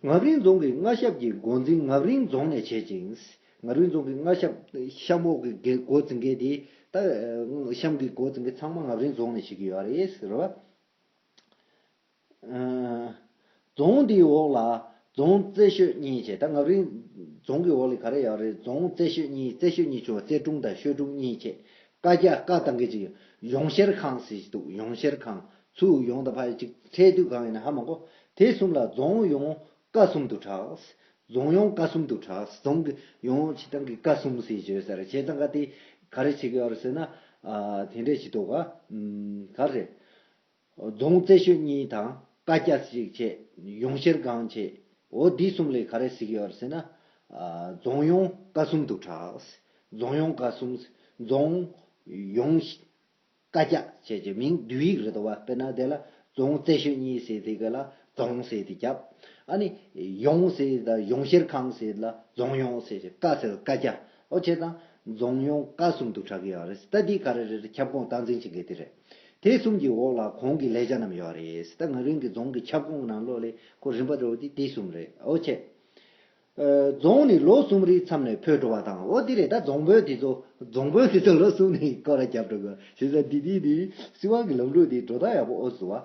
རྔ་བརིང་རྫོང་གི་མངའ་ཞབས་ཀྱི་འགོ་འཛིན་རྔ་བརིང་རྫོང་ནས་བྱེད་ཅིང་། རྔ་བརིང་རྫོང་གི་མངའ་ཞབས་གཤམ་འོག་གི་འགན་འགོ་འཛིན་མཁན་དེ། ད་གཤམ་གྱི་འགོ་འཛིན་མཁན་ཚང་མ་རྔ་བརིང་རྫོང་ནས་བྱེད་ཀྱི་ཡོད་རེད་ཟེར་བ། རྫོང་འདིའི་འོག་ལ་རྫོང་རྩེ་ཤོད་གཉིས་བྱས། ད་རྔ་བརིང་རྫོང་གི་འོག་ལ་ག་རེ་ཡོད་རེད། རྫོང་རྩེ་ཤོད་གཉིས། རྩེ་ཤོད་གཉིས་ཆུང་བ་རྩེ་དྲུང་དང་ཤོད་དྲུང་གཉིས་བྱས། བཀའ་རྒྱ་བཀའ་བཏང་མཁན་ཅིག་ཡོང་བཤེར་ཁང་ཟེར་གྱི་འདུག་ཡོང་བཤེར་ཁང་། ཚུར་ཡོང་དང་ཕར་ཅིག་འཕྲད་དུས་གང་ཡིན་ན་ཧ་མ་གོ། དེ་གསུམ་ལ་རྫོང་ཡོངས་ཀ་གསུམ་དུ་གྲགས། རྫོང་ཡོངས་ཀ་གསུམ་དུ་གྲགས། རྫོང་གི་ཡོངས་བྱེད་སྟངས་ཀྱི་ཀ་གསུམ་ཟེར་བརྗོད་ས་རེད། བྱས་ཙང་ཀ་དེ་ག་རེ་བྱེད་ཀྱི་ཡོད་རེད་ཟེར་ན། ཨ་དེ་འདྲས་བྱེད་འདུག་ག་ཨུམ་ག་རེ། རྫོང་རྩེ་ཤོད་གཉིས་དང་བཀའ་རྒྱ་ཞིག་བྱས། ཡོང་བཤེར་ཁང་བྱས། འོ་འདི་གསུམ་ལ་ག་རེ་ཟེར་གྱི་ཡོད་རེད་ཟེར་ན། ཨ་རྫོང་ཡོངས་ཀ་གསུམ་དུ་གྲགས། རྫོང་ཡོངས་ཀ་གསུམ། རྫོང་ཡོངས་བཀའ་རྒྱ་བྱས་བྱས། མིང་བསྡུས་ཡིག་རེད་འདུག་བ། དཔེར་ན་དེ་ལ་རྫོང་རྩེ་ཤོད་གཉིས་ཟེར་དེ་ག་ལ་རྫོང་ཟེར་དེ་རྒྱབ། ཨ་ནི་ཡོངས་ཟེར་དང་ཡོང་བཤེར་ཁང་ཟེར་ལ་རྫོང་ཡོངས་ཟེར་བྱས། བཀའ་ཟེར་བཀའ་རྒྱ། འོ་བྱས་ཙང་རྫོང་ཡོངས་ཀ་གསུམ་དུ་གྲགས་ཀྱི་ཡོད་རེད། ད་འདི་ག་རེ་རེད། ཁྱབ་ཁོངས་སྟངས་འཛིན་བྱེད་མཁན་དེ་རེད། དེ་གསུམ་གྱི་འོག་ལ་གོང་གི་ལས་བྱ་རྣམས་ཡོད་རེད། ད་རྔ་བརིང་གི་རྫོང་གི་ཁྱབ་ཁོངས་ནང་ལོགས་ལ་ཁོ་རིམ་པ་འགྲོ་བ་དེ་དེ་གསུམ་རེད། འོ་བྱས། ཨ་རྫོང་ནི་ལོ་གསུམ་རེའི་མཚམས་ནས་འཕོས་འགྲོ་བ་དང་། འོ་འདི་རེད། ད་རྫོང་དཔོན་དེ་ཚོ་རྫོང་དཔོན་དེ་ཚོ་ལོ་གསུམ་ནས་སྐོར་ར་རྒྱབ་འགྲོ་དགོས་ཞེས་ཟེར། འདི་འདི་འདི་སྲིད་དབང་གི་ལམ་ལུགས་འདི་སྒྲོ་བཏགས་ཡག་པོ་ཨོ་བཟོ་བ།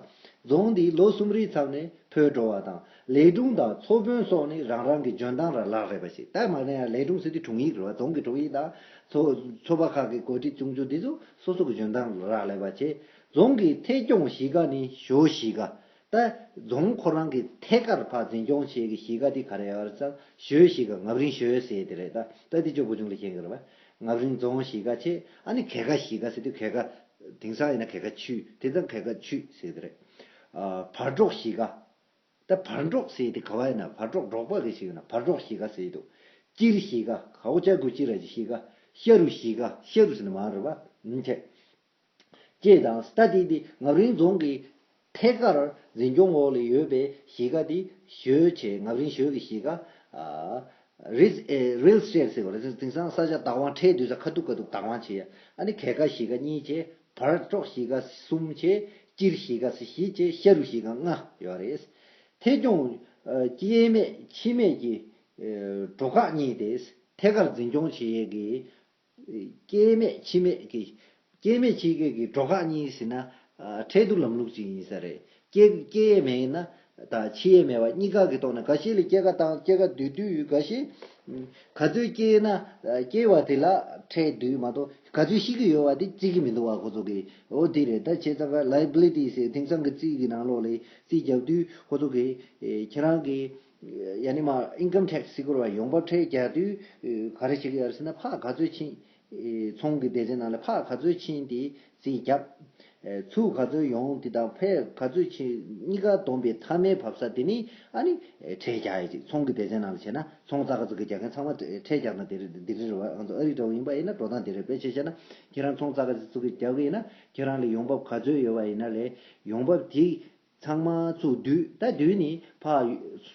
རྫོང་འདི་ལོ་གསུམ་རེའི་མཚམས་ནས་འཕོས་འགྲོ་བ་དང་། ལས་དྲུང་དང་ཚོ་དཔོན་སོགས་ནི་རང་རང་གི་འཇོན་ཐང་ལ་རག་ལས་པ་ཞིག་ད་མ་ནས་ཡང་ལས་དྲུང་ཟེར་དུས་དྲུང་ཡིག་རེད་བ། རྫོང་གི་དྲུང་ཡིག་དང་ཚོ་ཚོ་པ་ཁག་གི་འགོ་ཁྲིད་ཆུང་ཆུང་འདི་ཚོ་སོ་སོ་གི་འཇོན་ཐང་ལ་རག་ལས་པ་བྱས། རྫོང་གི་ཐད་སྐྱོང་གཞིས་ཀ་ནི་ཞོལ་གཞིས་ཀ་ད་རྫོང་ཁོ་རང་གི་ཐད་ཀར་ཕར་འཛིན་སྐྱོང་བྱེད་ཀྱི་གཞིས་ཀ་དེ་ག་རེ་ཡོད་རེད་ཟེར། ཞོལ་གཞིས་ཀ་རྔ་བརིང་ཞོལ་ཟེར་དེ་རེད། ད་ད་དེ་ཅོ་བུ་ཆུང་ལ་མཁྱེན་གྱི་རེད་པ། རྔ་བརིང་རྫོང་གཞིས་ཀ་བྱས། ཨ་ནི་གྱལ་ཁ་གཞིས་ཀ་ཟེར་དུས་གྱལ་ཁ། དེང་སང་ཡིན་ན་གྱལ་ཁ་ཆུས། དེ་ཙང་གྱལ་ཁ་ཆུས་ཟེར་དེ་རེད། ཨ་བར་འབྲོག་གཞིས་ཀ་ད་བར་འབྲོག་ཟེར་དེ་ག་བ་ཡིན་ན། བར་འབྲོག་འབྲོག་པ་གི་ཞིག་ཡིན་ན་བར་འབྲོག་གཞིས་ཀ་ཟེར་འདུག་སྤྱིར་གཞིས་ཀ་ཧའོ་ཅ་གུ་སྤྱིར་ར་གཞིས་ཀ་ཤ་རུ་གཞིས་ཀ་ཤ་རུ་ཟེར་ན་མ་རེད་པ། ཨུམ་ཆེ། ཅེས་དང་། ད་དེ་དེ་རྔ་བརིང་རྫོང་གི་ཐད་ཀར་འཛིན་སྐྱོང་འོག་ལ་ཡོད་པའི་གཞིས་ཀ་དེ་ཞོལ་བྱས། རྔ་བརིང་ཞོལ་གྱི་གཞིས་ཀ་ཨ་རིལ་ཨེ་རིལ་སི་ཊེཊ་ཟེར་བ་རེད། དེང་སང་ས་ཆ་བདག་དབང་ཁྲལ་བསྡུས་ས་ཁ་ཐུག་ཁ་ཐུག་བདག་དབང་བྱས་ཡ། ཨ་ནི་གྱལ་ཁ་གཞིས་ཀ་གཉིས་བྱས། བར་འབྲོག་གཞིས་ཀ་གསུམ་བྱས། སྤྱིར་གཞིས་ཀ་བཞི་བྱས། ཤ་རུ་གཞིས་ཀ་ལྔ་ཡོད་རེད། ཐད་སྐྱོང་ཨ་སྐྱེ་དམན་འཆི་དམན་གྱི་ཨ་འབྲོག་ཁག་གཉིས་ཏེ། ཐད་ཀར་འཛིན་སྐྱོང་བྱེད་ཡས་ཀྱི་སྐྱེ་དམན་འཆི་དམན་གྱི། སྐྱེ་དམན་འཆི་དམན་གྱི་འབྲོག་ཁག་གཉིས་ཟེར་ན། ཨ་ཁྲལ་བསྡུ་ལམ་ལུགས་ཅིག་ཡིན་ས་རེད། སྐྱེ་སྐྱེ་ཡས་མེད་ན་དང་འཆི་ཡས་མེད་པ་གཉིས་ཀ་གི་ཐོག་ནས། འགའ་ཤས་ལ་སྐྱེད་ཀ་བཏང་། སྐྱེད་ཀ་བསྡུ་བསྡུ་ཡོད། འགའ་ཤས་ག་ཚོད་སྐྱེས་ན་སྐྱེ་བ་དེ་ལ་ཁྲལ་བསྡུ་མ་གཏོགས། ག་ཚོད་ཤི་གི་ཡོད་པ་དེ་བརྩི་གི་མི་འདུག་བ། ཁོ་ཚོ་གིས། འོ་དེ་རེད། ད་བྱས་ཙང་ག་ལའི་བི་ལི་ཊི་ཟེར། དེང་སང་གི་རྩིས་ཀྱི་ནང་ལོགས་ལ་རྩིས་རྒྱག་དུས་ཁོ་ཚོ་གིས་ཨེ་ཁྱེད་རང་གི་ཡ་ནི་མ་ཨིན་ཀམ་ཊེག་སི་ཟེར་གྱི་རེད་པ། ཡོང་འབབ་ཁྲལ་རྒྱག་དུས་ཨེ་ག་རེ་བྱེད་ཀྱི་ཡོད་རེད་ཟེར་ན། ཕར་ག་ཚོད་ཕྱིན། ཨེ་ཚོང་གི་སྡེ་ཚན་ནང་ལ་ཕར་ག་ཚོད་ཕྱིན་དེ་རྩིས་བརྒྱབ། ཨེ་ཚུར་ག་ཚོད་ཡོང་དེ་དང་ཕར་ག་ཚོད་ཕྱིན། གཉིས་ཀ་བསྡོམས་པའི་མཐའ་མའི་བབས་ས་དེ་ནི་ཨ་ནི་ཨེ་ཁྲལ་རྒྱག་ཡ་ཅིག་ཚོང་གི་སྡེ་ཚན་ནང་ལ་བྱས་ན། ཚོང་ཙག་ག་ཙིག་གེ་རྒྱག་མཁན་ཚང་མ་ཁྲལ་རྒྱག་ན་དེ་རེད། འདི་རེད་རེད་བ། ང་ཚོ་ཨ་རི་འདྲ་བོ་ཡིན་པ་ཡིན་ན་འགྲོ་སྟངས་དེ་རེད། དཔེ་ཆ་བཞག་ན་ཁྱེད་རང་ཚོང་ཙག་ག་ཙིག་གེ་རྒྱག་གི་ཡིན་ན། ཁྱེད་རང་ལ་ཡོང་འབབ་ག་ཚོད་ཡོད་པ་ཡིན་ན་ལས། ཡོང་འབབ་དེ་ཚང་མ་ཚུར་བསྡུས། ད་བསྡུས་ནས་ཕར་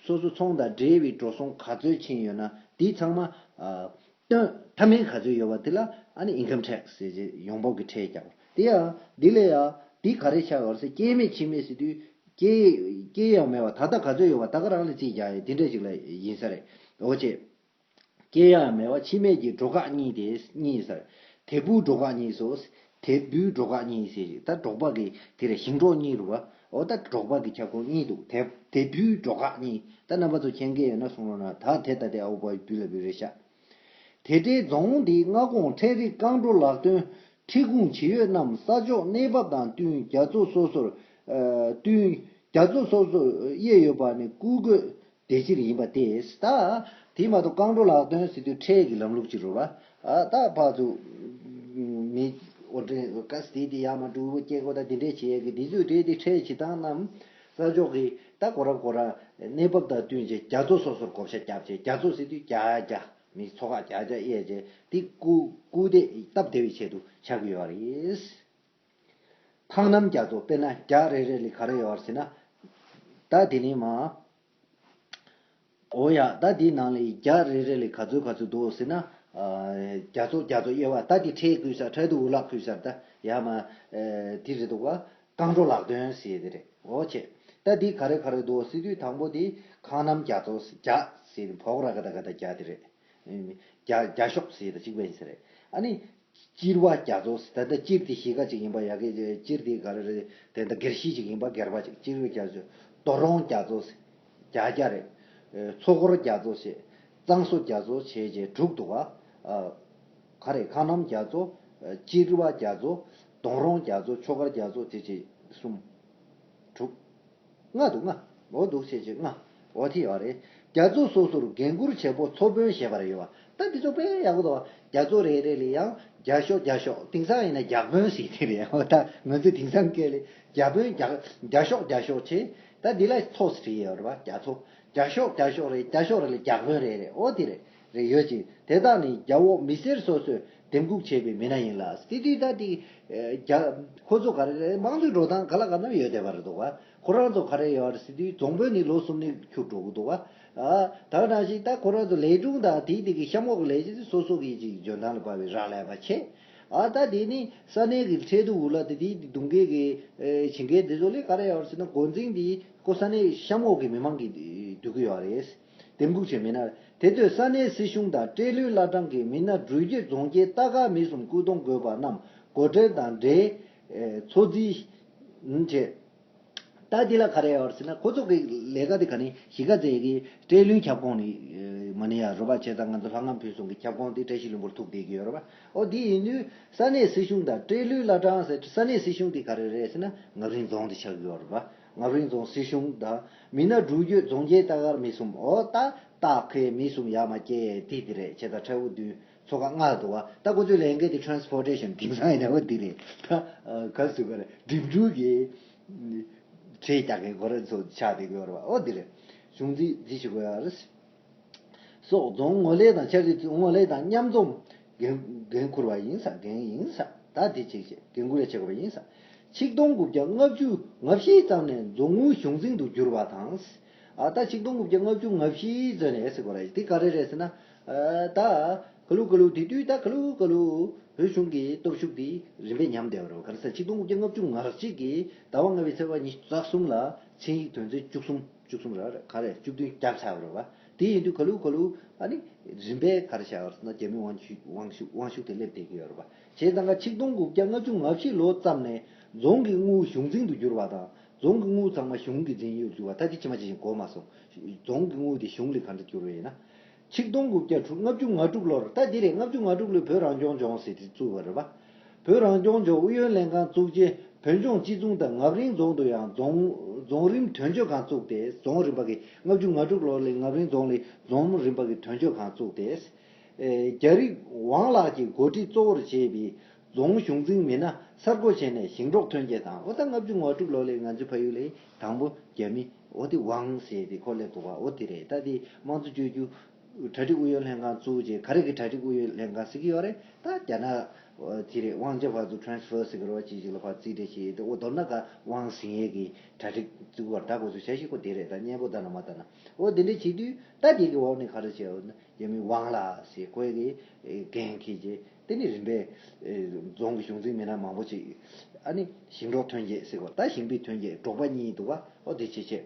སོ་སོ་ཚོང་དང་འབྲེལ་བའི་འགྲོ་སོང་ག་ཚོད་ཕྱིན་ཡོད་ན་དེ་ཚང་མ་ཨ་བཏོན། མཐའ་མའི་ག་ཚོད་ཡོད་པ་དེ་ལ་ཨ་ནི་ཨིན་ཀམ་ཊེག་སི་ཟེར་བྱས་ཡོང་འབབ་ཀྱི་ཁྲལ་རྒྱག་པ་དེ་ཡང་། འདི་ལ་ཡང་འདི་ག་རེ་ཆགས་ཡོད་ཟེར། སྐྱེ་དམན་འཆི་དམན་ཟེར་དུས་སྐྱེ་སྐྱེ་ཡང་མེད་པ། ད་ལྟ་ག་ཚོད་ཡོད་པ་ད་ག་རང་ལ་རྩིས་རྒྱག་ཡས་དེ་འདྲ་ཞིག་ལ་ཡིན་ས་རེད། འོ་བྱས། སྐྱེ་ཡང་མེད་པ་འཆི་དམན་གྱི་འབྲོག་ཁག་གཉིས་ཏེ་གཉིས་ཟེར། དད་འབུལ་འབྲོག་ཁག་གཉིས་སོ། དད་འབུལ་འབྲོག་ཁག་གཉིས་ཟེར། ད་འབྲོག་པ་གི་དེ་རེད། ཞིང་འབྲོག་གཉིས་རེད་བ། འོ་ད་འབྲོག་པ་གི་ཁྱབ་ཁོངས་གཉིས་འདུག་དད་དད་འབུལ་འབྲོག་ཁག་གཉིས། ད་རྣམ་པ་ཚོ་མཁྱེན་མཁན་ཡོད་ན་གསུང་རོགས་གནང་། ད་དད་ད་དེ་ཨའུ་པ་འབུལ་ལ་འབུལ་རེད་ཤག་དེ་འདྲའི་རྫོང་འདི་མངའ་ཁོངས་ཁྲལ་རིགས་རྐང་བྲོ་ལག་དོན་ཁྲིད་ཁུངས་ཇི་ཡོད་རྣམས་ས་ཕྱོགས་གནས་བབ་དང་བསྟུན། རྒྱ་མཚོ་སོ་སོར་ཨ་བསྟུན། རྒྱ་མཚོ་སོ་སོར་དབྱེ་ཡོད་པ་ནི་བཀོད་དགོས། དེ་ཕྱིར་ཡིན་པ་སྟེ། ད་དེ་མ་གཏོགས་རྐང་འགྲོ་ལག་སྟོན་ཟེར་དུས་ཁྲལ་གྱི་ལམ་ལུགས་ཅིག་རེད་བ། ཨ་ད་ཕར་ཚུར་མི་འོ་འདྲེ་ག་ཟེར་དེ་ཡར་མར་འགྲོ་དགོས་སྐྱེལ་དགོས་ད་དེ་འདྲས་བྱེད་ཡས་ཀྱི་དེ་ཚོའི་གྲས་དེ་ཁྲལ་བྱེད་སྟངས་རྣམས་ས་ཕྱོགས་ཀྱི་ད་ཁོ་རང་ཁོ་རང་གནས་བབ་དང་བསྟུན་བྱས་རྒྱ་མཚོ་སོ་སོར་བགོ་བཤའ་བརྒྱབ་བྱས། རྒྱ་མཚོ་ཟེར་དུས་རྒྱ་རྒྱ་མི་ཚོ་ཁག་རྒྱ་རྒྱ་གཡས་བྱས་དེ་སྐུ་སྐུ་དེ་སྟབས་བདེ་བའི་ཆེད་དུ་ཆགས་ཀྱི་ཡོད་རེད། ཁང་རྣམ་རྒྱ་མཚོ། དཔེར་ན་རྒྱ་རེ་རེ་ལ་ག་རེ་ཡོད་རེད་ཟེར་ན། ད་དེ་ནི་མ། འོ་ཡ། ད་དེའི་ནང་ལ་རྒྱ་རེ་རེ་ལ་ག་ཚོད་ག་ཚོད་འདུག་ཟེར་ན། ཨ། རྒྱ་མཚོ་རྒྱ་མཚོ་དབྱེ་བ། ད་དེ་ཁྲལ་བསྐུར་ས། ཁྲལ་དུ་འུ་ལག་བསྐུར་ས། ད་ཡ་མ། ཨ། དེ་རེད་འདུག་ག་རྐང་འགྲོ་ལག་སྟོན་ཟེར་དེ་རེད། འོ་བྱས། ད་དེ་ག་རེ་ག་རེ་འདུག་ཟེར་དུས་དང་པོ་དེ་ཁང་རྣམ་རྒྱ་མཚོ། རྒྱ་ཟེར་ནི་བོག་ར་ག་ད་ག་ད་རྒྱ་དེ་རེད། རྒྱ་རྒྱ་ཤོག་ཟེར་ད་གཅིག་པ་ཡིན་ས་རེད། ཨ་ནི། སྤྱིར་བ་རྒྱ་མཚོ་ཟེར། ད་ལྟ་སྤྱིར་དེ་གཞིས་ཀ་ཅིག་ཡིན་པ་ཡ་གི། སྤྱིར་དེ་ག་རེ་རེད། དེ་འདྲ་སྒེར་གཞིས་ཅིག་ཡིན་པ་སྒེར་པ་ཅིག་སྤྱིར་བའི་རྒྱ་མཚོ། དོ་རོང་རྒྱ་མཚོ་ཟེར། རྒྱ་རྒྱ་རེད། ཨེ། མཚོ་སྐོར་རྒྱ་མཚོ་ཟེར། གཙང་བཟོ་རྒྱ་མཚོ་བྱས་བྱས་དྲུག་འདུག་ག་ཨ། ག་རེ། ཁང་རྣམ་རྒྱ་མཚོ། ཨ། སྤྱིར་བ་རྒྱ་མཚོ། དོ་རོང་རྒྱ་མཚོ། མཚོ་སྐོར་རྒྱ་མཚོ་དེ་བྱས་གསུམ། དྲུག་ལྔ་འདུག་ལྔ། འོ་འདུག་བྱས་བྱས་ལྔ། འོ་དེ་ཡོད་རེད། རྒྱ་མཚོ་སོ་སོར་འགན་འཁུར་བྱེད་པོ་མཚོ་དཔོན་ཞེས་པར་ཡོད་པ། ད་འདི་ཚོ་དཔེ་ཡག་པོ་འདུག་བ། རྒྱ་མཚོ་རེ་རེ་ལ་ཡང་རྒྱ་ཤོག་རྒྱ་ཤོག་དེང་སང་ཡིན་ན་རྒྱ་དཔོན་ཟེར་གྱི་རེད། འོ་ད་ང་ཚོས་དེང་སང་སྐད་ལ་རྒྱ་དཔོན། རྒྱ་རྒྱ་ཤོག་རྒྱ་ཤོག་བྱས། ད་འདི་ལ་མཚོ་ཟེར་གྱི་ཡོད་རེད་པ། རྒྱ་མཚོ། རྒྱ་ཤོག་རྒྱ་ཤོག་རེད། རྒྱ་ཤོག་རེ་ལ་རྒྱ་དཔོན་རེ་རེད། འོ་དེ་རེད། རེ་ཡོད་ཅིང་། དེ་དག་ནི་རྒྱ་འོག་མི་སེར་སོ་སོས་འདེམས་སྒུག་བྱས་པའི་མི་སྣ་ཡིན་ལ། དེ་དུས་ད་དེ་རྒྱ་ཁོ་ཚོ་ག་རེ་རེད། དམངས་གཙོའི་འགྲོ་སྟངས་ག་ལ་ག་ན་ཡོད་བསྡད་པ་རེད་འདུག་བ། ཁོ་རང་ཚོ་ག་རེ་ཡོད་རེད་ཟེར་དུས་རྫོང་དཔོན་ནི་ལོ་གསུམ་ནས་འཁྱུར་འགྲོ་གི་འདུག་བ། ཨ། ད་ག་ནང་བཞིན་ད་ཁོ་རང་ཚོ་ལས་དྲུང་དང་དེའི་དེ་གི་གཤམ་འོག་གི་ལས་བྱེད་ཚོ་སོ་སོ་གི་ཅིག་འཇོན་ཐང་ལ་དཔག་པའི་རག་ལས་པ་བྱས། ཨ། ད་དེ་ནི་ས་གནས་ཀྱི་ཁྲལ་བསྡུ་འུ་ལག་དེ་དེའི་གདུང་མཁན་གྱི་ཨེ་བྱེད་མཁན་དེ་ཚོ་ལས་ག་རེ་ཡོད་རེད་ཟེར་ན། འགོ་འཛིན་དེ་ཁོ་ས་གནས་གཤམ་འོག་གི་མི་མང་གིས་བསྡུ་གི་ཡོད་རེད། འདེམས་སྒུག་བྱས་མི་སྣ། དེ་དུས་ས་གནས་སྲིད་གཞུང་དང་སྤྲེལ་ལོའི་བླ་བྲང་གི་མི་སྣ་འགྲུལ་སྐྱོད་རྫོང་ཁྱེར་ལྟ་ག་མི་གསུམ་སྐུ་གདུང་དགོས་པ་རྣམས་འགོ་ཁྲིད་དང་འབྲེལ། ཨེ་ཚོ་རྩིས། བྱས། ད་འདི་ལ་ག་རེ་ཡོད་རེད་ཟེར་ན། ཁོ་ཚོ་གི་ལས་ཀ་དེ་ག་ནི་གཞིས་ཀ་རྩེ་གི་སྤྲེལ་ལོའི་ཁྱབ་ཁོངས་ནི་མ་ནི་ཡ་རོ་པ་བྱས་ཙང་ང་ཚོ་ལྷ་ང་ཕུན་སུམ་གི་ཁྱབ་ཁོངས་དེ་བཀྲ་ཤིས་ལྷུན་པོར་ཐུག་བསྡད་ཀྱི་ཡོད་རེད་པ། ཨོ་དེ་ཡིན་དུས་ས་གནས་སྲིད་གཞུང་དང་སྤྲེལ་ལོའི་བླ་བྲང་ཟེར། ས་གནས་སྲིད་གཞུང་དེ་ག་རེ་རེད་ཟེར་ན། རྔ་རིང་རྫོང་དེ་ཆགས་ཀྱི་ཡོད་རེད་པ། རྔ་རིང་རྫོང་སྲིད་གཞུང་དང་མི་སྣ་འགྲུལ་སྐྱོད་རྫོང་ཁྱེར་ལྟ་གར་མི་གསུམ། ཨོ་ད་ལྟ་མཁན་མི་གསུམ་ཡར་མར་སྐྱེལ་ཡས་དེ་དེ་རེད། བྱས་ཙང་ཁྲལ་འུ་བདུན། ཚོ་ཁག་ལྔ་འདུག་བ། ད་ཁོ་ཚོའི་ལས་འགན་དེ་transportation དེང་སང་ཡིན་ན་འོ་དེ་རེད། ད་ག་ཟེར་དགོས་རེད། འགྲིམ་འགྲུལ་གྱི་ཁྲལ་རྒྱག་མཁན་ཁོ་རང་ཚོ་ཆགས་བསྡད་ཀྱི་ཡོད་རེད་བ། འོ་དེ་རེད། གཞུང་འཛིན་འཛིན་བྱེད་དགོས་ཡ་རེད། སོགས་རྫོང་ངོ་ལས་དང་འཆར་གཞི་ངོ་ལས་དང་མཉམ་འཛོམས་འགན་འགན་འཁུར་བ་ཡིན་ས། འགན་ཡིན་ས། ད་དེ་ཅིག་བྱེད། འགན་འཁུར་ཡ་བྱེད་དགོས་པ་ཡིན་ས། ཆིག་སྟོང་དགུ་བརྒྱ་ལྔ་བཅུ་ང་བཞི་ཙམ་ནས་རྫོང་ཨུའི་གཞུང་འཛིན་དུ་གྱུར་བ་དང་། ཨ་ད་ཆིག་སྟོང་དགུ་བརྒྱ་ལྔ་བཅུ་ང་བཞི་ཙམ་ནས་ཟེར་དགོས་རེད། དེ་ག་རེ་རེད་ཟེར་ན། ཨ་ད་ག་ལུ་ག་ལུ་དེ་དུས་ད་ག་ལུ་ག་ལུ་བོད་གཞུང་གི་སྟོབས་ཤུགས་དེ་རིམ་པས་ཉམས་བསྡད་པ་རེད། ག་རེ་ཟེར། ཆིག་སྟོང་དགུ་བརྒྱ་ལྔ་བཅུ་ང་གཅིག་གི་ཟླ་བ་ལྔ་པའི་ཚེས་པ་ཉི་ཤུ་རྩ་གསུམ་ལ་ཆིངས་ཡིག་དོན་ཚན་བཅུ་གསུམ། བཅུ་གསུམ་ར་རེད། ག་རེ་བཅུ་བདུན་བརྒྱབ་ཚར་བ་རེད་བ། དེ་ཡིན་དུས་ག་ལུ་ག་ལུ་ཨ་ནི་རིམ་པས་ག་རེ་བྱ་བ་རེད་ཟེར་ན། རྒྱ་མི་དབང་ཤུགས་དབང་ཤུགས་དབང་ཤུགས་དེ་སླེབས་བསྡད་ཀྱི་ཡོད་རེད་བ། བྱས་ཙང་ཀ་ཆིག་སྟོང་དགུ་བརྒྱ་ལྔ་བཅུ་ང་བཞི་ལོ་ཙམ་ནས་རྫོང་གི་དངུལ་གཞུང་འཛིན་དུ་གྱུར་བ་དང་། རྫོང་གི་དངུལ་ཚང་མ་གཞུང་གི་འཛིན་ཡུལ་གྱུར་བ། ད་དེ་ཕྱི་མ་ཅི་བཞིན་གོ་མ་སོང་། རྫོང་གི་དངུལ་དེ་གཞུང་ལ་ག་འདྲ་གྱུར་བ་ཡིན་ན། ཆིག་སྟོང་དགུ་བརྒྱ་དྲུག་ལྔ་བཅུ་ང་དྲུག་ལོར། ད་འདི་རེད། ལྔ་བཅུ་ང་དྲུག་ལོར་བོད་རང་སྐྱོང་ལྗོངས་ཟེར་དེ་བཙུགས་པ་རེད་པ། བོད་རང་སྐྱོང་ལྗོངས་ཨུ་ཡོན་ལྷན་ཁང་བཙུགས་རྗེས་བོད་ལྗོངས་སྤྱི་མཚུངས་དང་ངམ་རིང་རྫོང་དུ་ཡང་རྫོང་རྫོང་རིམ་དོན་གཅོད་ཁང་བཙུགས་ཏེ། རྫོང་རིམ་པ་གི་ལྔ་བཅུ་ང་དྲུག་ལོ་ལ་ངམ་རིང་རྫོང་ལ་རྫོང་རིམ་པ་གི་དོན་གཅོད་ཁང་བཙུགས་ཏེ། ཨེ་རྒྱ་རིགས་ཝང་ལགས་ཀྱིས་འགོ་ཁྲིད་གཙོ་བོར་བྱས་པའི་རྫོང་གཞུང་འཛིན་མི་སྣ་གསར་བསྐོ་བྱས་ནས་ཞིང་འབྲོག་ཐོན་སྐྱེད་དང་། འོ་ད་ལྔ་བཅུ་ང་དྲུག་ལོ་ལ་ང་ཚོའི་ཕ་ཡུལ་ལ་དང་པོ་རྒྱ་མི་འོ་དེ་ཝང་ཟེར་དེ་ཁོ་སླེབས་འདུག་བ། འོ་དེ་རེད། ད་དེ་དམངས་གཙོ་བཅོས་བསྒྱུར་གྲ་སྒྲིག་ཨུ་ཡོན་ལྷན་ཁང་བཙུགས་རྗེས། ག་རེ་གི་གྲ་སྒྲིག་ཨུ་ཡོན་ལྷན་ཁང་ཟེར་གྱི་ཡོད་རེད། ད་རྒྱ་ནག་དེ་རེད། དབང་ཆ་ཕར་ཚུར་transfer ཟེར་གྱི་རེད་བ། ཅིག་ཅིག་ལ་ཕར་རྩིས་སྤྲད་བྱས་ཏེ། འོ་མདོར་ན་ག་དབང་ཟིན་ཡས་ཀྱི་གྲ་སྒྲིག་བཙུགས་པར། ད་ཁོ་ཚོས་བྱ་ཞིག་ཁོ་དེ་རེད། ད་སྙན་པོ་ལྟ་ན་མ་ལྟ་ན། འོ་དེ་འདྲ་བྱེད་དུས་ད་དེ་གི་འོག་ནས་ག་རེ་བྱས་འོ་ན། རྒྱ་མི་ཝང་ལགས་ཟེར་ཁོ་གི་འགན་འཁྱེར་རྗེས། དེ་ནི་རིམ་པས་རྫོང་གི་གཞུང་འཛིན་མི་སྣ་མང་པོ་ཅིག་ཨ་ནི་ཞིང་འབྲོག་ཐོན་སྐྱེད་ཟེར་གོ། ད་ཞིང་པའི་ཐོན་སྐྱེད། འབྲོག་པ་གཉིས་འདུག་བ། འོ་དེ་བྱས་བྱས།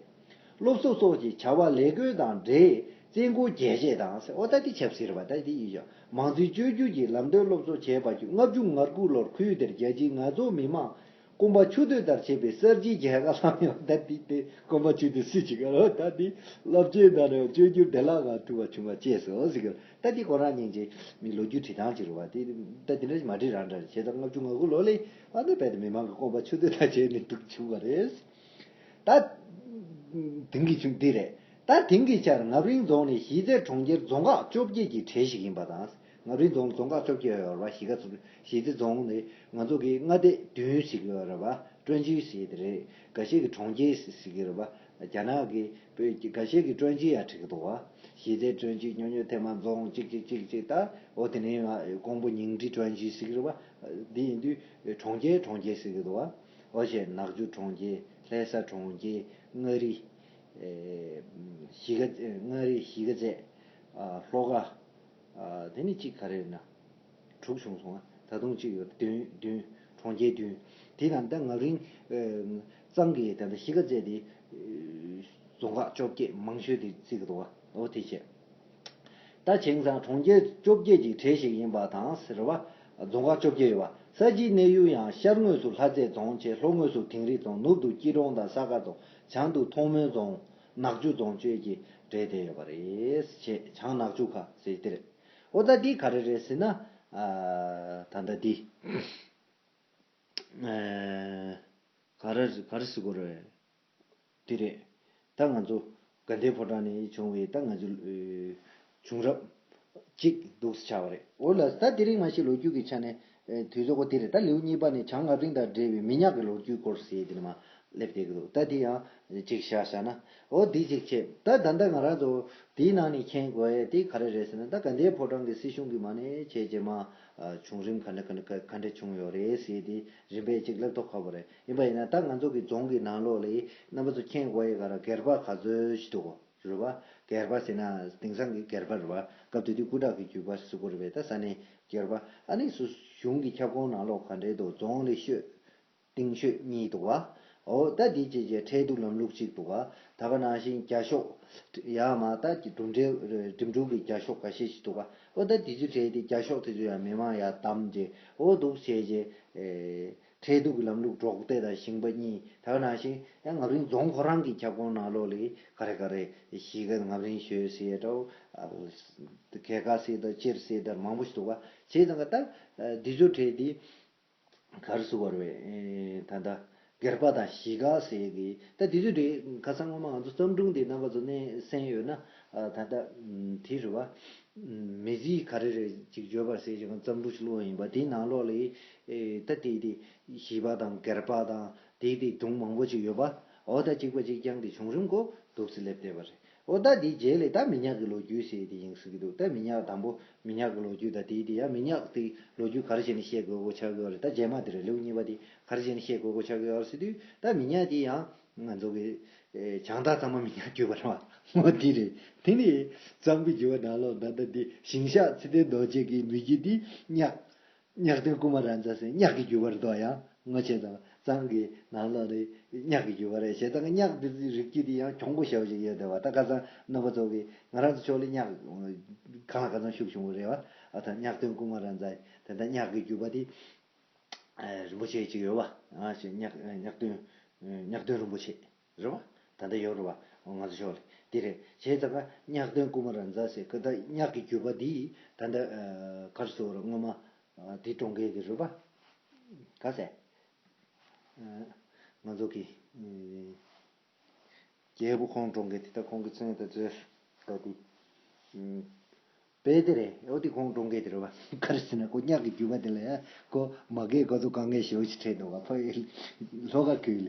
སློབ་གསོ་སོགས་ཀྱི་བྱ་བ་ལས་བགོས་དང་འབྲེལ་བཙན་སྐུལ་རྒྱས་བཅད་དང་ཟེར། འོ་ད་དེ་ཆབ་སྲིད་རེད་པ། ད་དེ་ཡིན་ཞོག་མང་གཙོའི་བཅོས་བསྒྱུར་གྱི་ལམ་སྟོན་སློབ་གསོ་བྱས་པ་བརྒྱུད། ལྔ་བཅུ་ང་དགུ་ལོར་ཁུལ་དེར་རྒྱལ་སྤྱིའི་ངལ་རྩོལ་མི་མང་སྐོམ་པ་ཆུ་སྡོད་ལྟར་བྱེད་པའི་གསར་བརྗེའི་རྒྱལ་ཁ་བསླངས་ཡོད། ད་དེ་དེ་སྐོམ་པ་ཆུ་སྡོད་སྲིད་ཅིག་ག་རེད། ད་དེ་རླབས་ཆེན་དང་འབྲེལ་བའི་བཅོས་བསྒྱུར་བདེ་བླག་ངང་ཐུབ་པ་བྱུང་བ་བཅས་སོ་ཟེར་གི། ད་དེ་ཁོ་རང་སྙིང་རྗེ་མི་ལོ་རྒྱུས་བྲིས་སྟངས་ཅིག་རེད་བ། དེ་ད་དེ་འདྲ་ཞིག་མ་བྲིས་རང་འདྲ་རེད། བྱས་ཙང་ལྔ་བཅུ་ང་དགུ་ལོ་ལས་ཨ་ནི་རྦད་དེ་མི་མང་གི་སྐོམ་པ་ཆུ་སྡོད་ལྟར་བྱས་ནས་འདུག་བྱུང་བ་རེད། ད་དེང་གི་ཆུང་འདི་རེད། ད་དེང་གི་ཆར་རྔ་རིང་རྫོང་ནི་གཞིས་རྩེ་གྲོང་ཁྱེར་རྫོང་ཁག་བཅོ་བརྒྱད་ཀྱི་གྲས་ཤིག་ཡིན་པ་དང་། རྔ་རིང་རྫོང་རྫོང་ཁག་བཅོ་བརྒྱད་ཡོད་རེད་པ། གཞིས་ཀ་གཞིས་རྩེ་རྫོང་ནི་ང་ཚོ་གི་མངའ་སྡེ་བདུན་ཞིག་ཡོད་རེད་པ། ཀྲོན་ཅི་ཟེར་དེ་རེད། འགའ་ཤས་ཀྱིས་གྲོང་ཁྱེར་ཟེར་གྱི་རེད་པ། རྒྱ་ནག་གི་བོད་ཀྱི་འགའ་ཤས་ཀྱིས་ཀྲོན་ཅི་ཡང་བྲིས་ཀྱི་འདུག་པ། གཞིས་རྩེ་ཀྲོན་ཅི་སྨྱོ་སྨྱོ་ཐེ་མ་རྫོང་གཅིག་གཅིག་གཅིག་གཅིག་ད་འོ་དེ་ནས་ཀོང་པོ་ཉིང་ཁྲི་ཀྲོན་ཅི་ཟེར་གྱི་རེད་པ། འདི་ཡིན་དུས་གྲོང་ཁྱེར་གྲོང་ཁྱེར་ཟེར་གྱི་འདུག་པ། འོ་བྱས་ནག་ཆུ་གྲོང་ཁྱེར། ལྷ་ས་གྲོང་ཁྱེར། མངའ་རིས། ཨེ། གཞིས་ཀ་མངའ་རིས། གཞིས་ཀ་རྩེ། ཨ། ལྷོ་ཁ། ཨ། དེ་ནི་གཅིག་ག་རེ་ཡོད་ན། དྲུག་བྱུང་སོང་ཨ། ད་དུང་གཅིག་ཡོད། བདུན། བདུན། གྲོང་ཁྱེར་བདུན། དེ་ནང་ད་རྔ་རིང་། ཨེ། གཙང་གི་ད་ལྟ་གཞིས་ཀ་རྩེ་དེ། ཨེ། རྫོང་ཁག་བཅོ་བརྒྱད་མང་ཤོས་དེ་བརྩི་གི་འདུག་པ། འོ་དེ་བྱས། ད་བྱས་ཙང་གྲོང་ཁྱེར་བཅོ་བརྒྱད་ཀྱི་གྲས་ཤིག་ཡིན་པ་དང་ཟེར་བ། རྫོང་ཁག་བཅོ་བརྒྱད་ཡོད་པ། ས་གཞིའི་གནས་ཡུལ་ཡང་ཤར་ངོས་སུ་ལྷ་རྩེ་རྫོང་བྱས། ལྷོ་ངོས་སུ་དིང་རི་རྫོང་། ནུབ་ཏུ་སྐྱིད་གྲོང་དང་ས་དཀར་རྫོང་། བྱང་དུ་མཐོང་སྨོན་རྫོང་། ནག་ཆུ་རྫོང་བཅས་ཀྱི་གྲས་དེ་ཡོད་པ་རེད། བྱས་བྱང་ནག་ཆུ་ཁ་ཟེར་དེ་རེད། འོ་ད་འདི་ག་རེ་རེད་ཟེར་ན། ཨ། ད་ལྟ་འདི། ཨ། ག་རེ་ག་རེ་ཟེར་དགོས་རེད། དེ་རེད། ད་ང་ཚོ་དགའ་ལྡན་ཕོ་བྲང་ནས་བྱུང་བའི་ད་ང་ཚོ་ཨེ་བྱུང་རབས་གཅིག་འདུག་སེ་ཆགས་པ་རེད། འོ་ལགས། ད་དེ་རིང་མ་གཞི་ལོ་རྒྱུས་ཀྱི་ཆ་ནས་ཨེ་དུས་ཚོད་ཀོ་དེ་རེད། ད་ལེའུ་གཉིས་པ་ནས་བྱང་རྔ་རིང་དང་འབྲེལ་བའི་མི་ཉག་གི་ལོ་རྒྱུས་སྐོར་ཟེར་དེ་ནས་མ་སླེབས་བསྡད་ཀྱི་འདུག་ད་དེ་ཡང་གཅིག་བཞག་བཞག་ན། འོ་དེ་གཅིག་བྱས། ད་ད་ལྟ་ང་རང་ཚོ་དེའི་ནང་ནས་མཁྱེན་དགོས་ཡས་དེ་ག་རེ་རེད་ཟེར་ན། ད་དགའ་ལྡན་ཕོ་བྲང་གི་སྲིད་གཞུང་གི་མ་ནས་བྱས་རྗེས་མ་ཨ་བྱུང་རིམ་ག་འདྲ་ག་འདྲ་ག་ག་འདྲ་བྱུང་ཡོད་རེད་ཟེར་དེ་རིམ་པས་གཅིག་སླེབས་ཐོག་ཁག་པོ་རེད། ཡིན་པ་ཡིན་ན་ད་ང་ཚོ་གི་རྫོང་གི་ནང་ལོགས་ལ་རྣམ་པ་ཚོ་མཁྱེན་དགོས་ཡས་ག་རེ། སྒེར་པ་ག་ཚོད་ཞིག་འདུག་གོ། རེད་པ། སྒེར་པ་ཟེར་ན་དེང་སང་གི་སྒེར་པ་རེད་པ། སྐབས་དེ་དུས་སྐུ་དྲག་གི་རྒྱུད་པ་ཟེར་དགོས་རེད་པས། ད་ས་གནས་སྒེར་པ། ཨ་ནི་སུ་གཞུང་གི་ཁྱབ་ཁོངས་ནང་ལོགས་ག་འདྲས་འདུག་རྫོང་ལས་ཤོད། གཏིང་ཤོད་གཉིས་འདུག་པ། འོ་ད་འདི་བྱས་རྗེས་ཁྲལ་བསྡུ་ལམ་ལུགས་གཅིག་འདུག་པ། ད་ག་ནང་བཞིན་རྒྱ་ཤོག་ཡར་མར་ད་གྲུབ་འབྲས་འགྲིམ་འགྲུལ་གྱི་རྒྱ་ཤོག་ཁ་ཤས་ཤིག་འདུག་པ། འོ་ད་དེ་ཚོའི་གྲས་དེ་རྒྱ་ཤོག་དེ་ཚོ་ཡང་མི་མང་ཡར་བདམས་རྗེས། འོ་འདུག་བྱས་རྗེས། ཨེ། ཁྲལ་བསྡུ་གི་ལམ་ལུགས་འབྲོག་སྡེ་དང་ཞིང་པ་གཉིས། ད་ག་ནང་བཞིན་ཡང་རྔ་རིང་རྫོང་ཁོ་རང་གི་ཁྱབ་ཁོངས་ནང་ལོགས་ལ་ག་རེ་ག་རེ་གཞིས་ཀ་རྔ་རིང་ཞོལ་ཟེར་ཡས་འདྲ་བོ། ཨ། གེ་ཁ་ཟེར་དང་སྤྱིར་ཟེར་དང་མང་པོ་ཞིག་འདུག་པ། བྱས་ཙང་ག་ད་འདི་ཚོའི་གྲས་དེ། ག་རེ་ཟེར་དགོས་རེད་པས། ཨེ། ད་ལྟ་སྒེར་པ་དང་གཞིས་ཀ་ཟེར་གི་ད་དེ་ཚོ་རེད། ཁ་སང་སྔོན་མ་ང་ཚོ་བརྩམས་སྒྲུང་དེ་རྣམ་པ་ཚོ་ནས་གསན་ཡོད་ན། ཨ། ད་ལྟ་དེ་རེད་པ། མི་ཚེ་ག་རེ་རེད་ཅིག་བརྗོད་པར་ཟེར་ཅིག་བརྩམས་སྒྲུང་ཞིག་བླངས་ཡིན་པ། དེའི་ནང་ལོགས་ལ། ཨེ། ད་དེ་དེ་གཞིས་པ་དང་སྒེར་པ་དང་དེ་དེ་སྒྲུང་མང་པོ་ཅིག་ཡོད་པ། འོ་ད་གཅིག་པ་གཅིག་རྐྱང་གི་བྱུང་རིམ་ཀོ་འདུག་སེ་སླེབས་བསྡད་པ་རེད། འོ་ད་དེའི་རྗེས་ལ་ད་མི་ཉག་གི་ལོ་རྒྱུས་ཟེར་དེ་ཡིན་ཟེར་གི་འདུག་ད་མི་ཉག་དང་པོ། མི་ཉག་གི་ལོ་རྒྱུས་ད་དེའི་དེ་ཡང་མི་ཉག་དེ་ལོ་རྒྱུས་ག་རེ་བྱས་ནས་བཤད་དགོས་གོ་ཆགས་ཀྱི་ཡོད་རེད། ད་རྗེས་མ་དེ་རེད། ལེའུ་གཉིས་པ་དེ་ག་རེ་བྱས་ནས་བཤད་དགོས་གོ་ཆགས་ཀྱི་ཡོད་རེད་ཟེར་དུས། ད་མི་ཉག་དེ་ཡང་ང་ཚོ་གི་ཨེ། བྱང་ཐང་ཚང་མ་མི་ཉག་བརྒྱུད་པ་རེད་པ། འོ་དེ་རེད། དེ་ནི་གཙང་པོའི་རྒྱུད་པ་ནང་ལོགས་ད་ལྟ་འདི་ཞིང་གཤེགས་ཚེ་བརྟན་རྡོ་རྗེ་གི་མི་རྒྱུད་དེ་ཉག་གཉག་སྟོན་ཀུ་མ་ར་ཛ་ཟེར་ཉག་གི་རྒྱུད་པ་རེད་དོ། ཡང་ངོ་ཆེ་དང་གཙང་གི་ནང་ལོགས་རེད། ཉག་གི་རྒྱུད་པ་རེད། བྱས་ཙང་ཉག་འདི་ཚོའི་རིགས་རྒྱུད་འདི་ཡང་གྱོང་པོ་ཞེ་པོ་ཞིག་ཡོད་བསྡད་པ། ད་ཁ་སང་རྣམ་པ་ཚོ་གིས་ང་རང་ཚོ་ཕྱོགས་ལ་ཉག་གང་ལ་གང་འཚམ་ཤུགས་ཆེན་པོ་རེད་པ། ཨ། ད་ཉག་སྟོན་ཀུ་མ་ར་ཛ་ད་ལྟ་ཉག་གི་རྒྱུད་པ་འདི་རིན་པོ་ཆེ་ཅིག་ཡོད་པ། ཨ། ཉག་ཉག་སྟོན་ཉག་སྟོན་རིན་པོ་ཆེ་རེད་པ། ད་ལྟ་ཡོད་རེད་པ། ང་ཚོ་ཕྱོགས་ལ་འདི་རེད། བྱས་ཙང་ཉག་སྟོན་ཀུ་མ་ར་ཛ་ཟེར་གི་ད་ཉག་གི་རྒྱུད་པ་འདི་ད་ལྟ་ག་རེ་ཟེར་དགོས་རེད། སྔོན་མ། ཨ། དེ་བཀྲོངས་མཁན་དེ་རེད་པ། ག་ཟེ། ཨ། ང་ཚོ་གི། ཨ། རྒྱལ་པོ་ཁོང་བཀྲོངས་མཁན་དེ། ད་ཁོང་གི་མཚན་ད་ཚོད་ད་དེ། ཨ། དཔེ་དེ་རེད། འོ་དེ་ཁོང་བཀྲོངས་མཁན་དེ་རེད་པ། ག་རེ་ཟེར་ན་ཁོ་ཉག་གི་རྒྱུད་པ་དེ་ལ་ཡ་ཁོ་མ་རྒས་ཁོ་ཚོ་དཀའ་ངལ་ཞེ་པོ་ཞིག་འཕྲད་འདུག་ག་ཕ་ཡི་ལྷོ་ཁ་ཁུལ་ལ།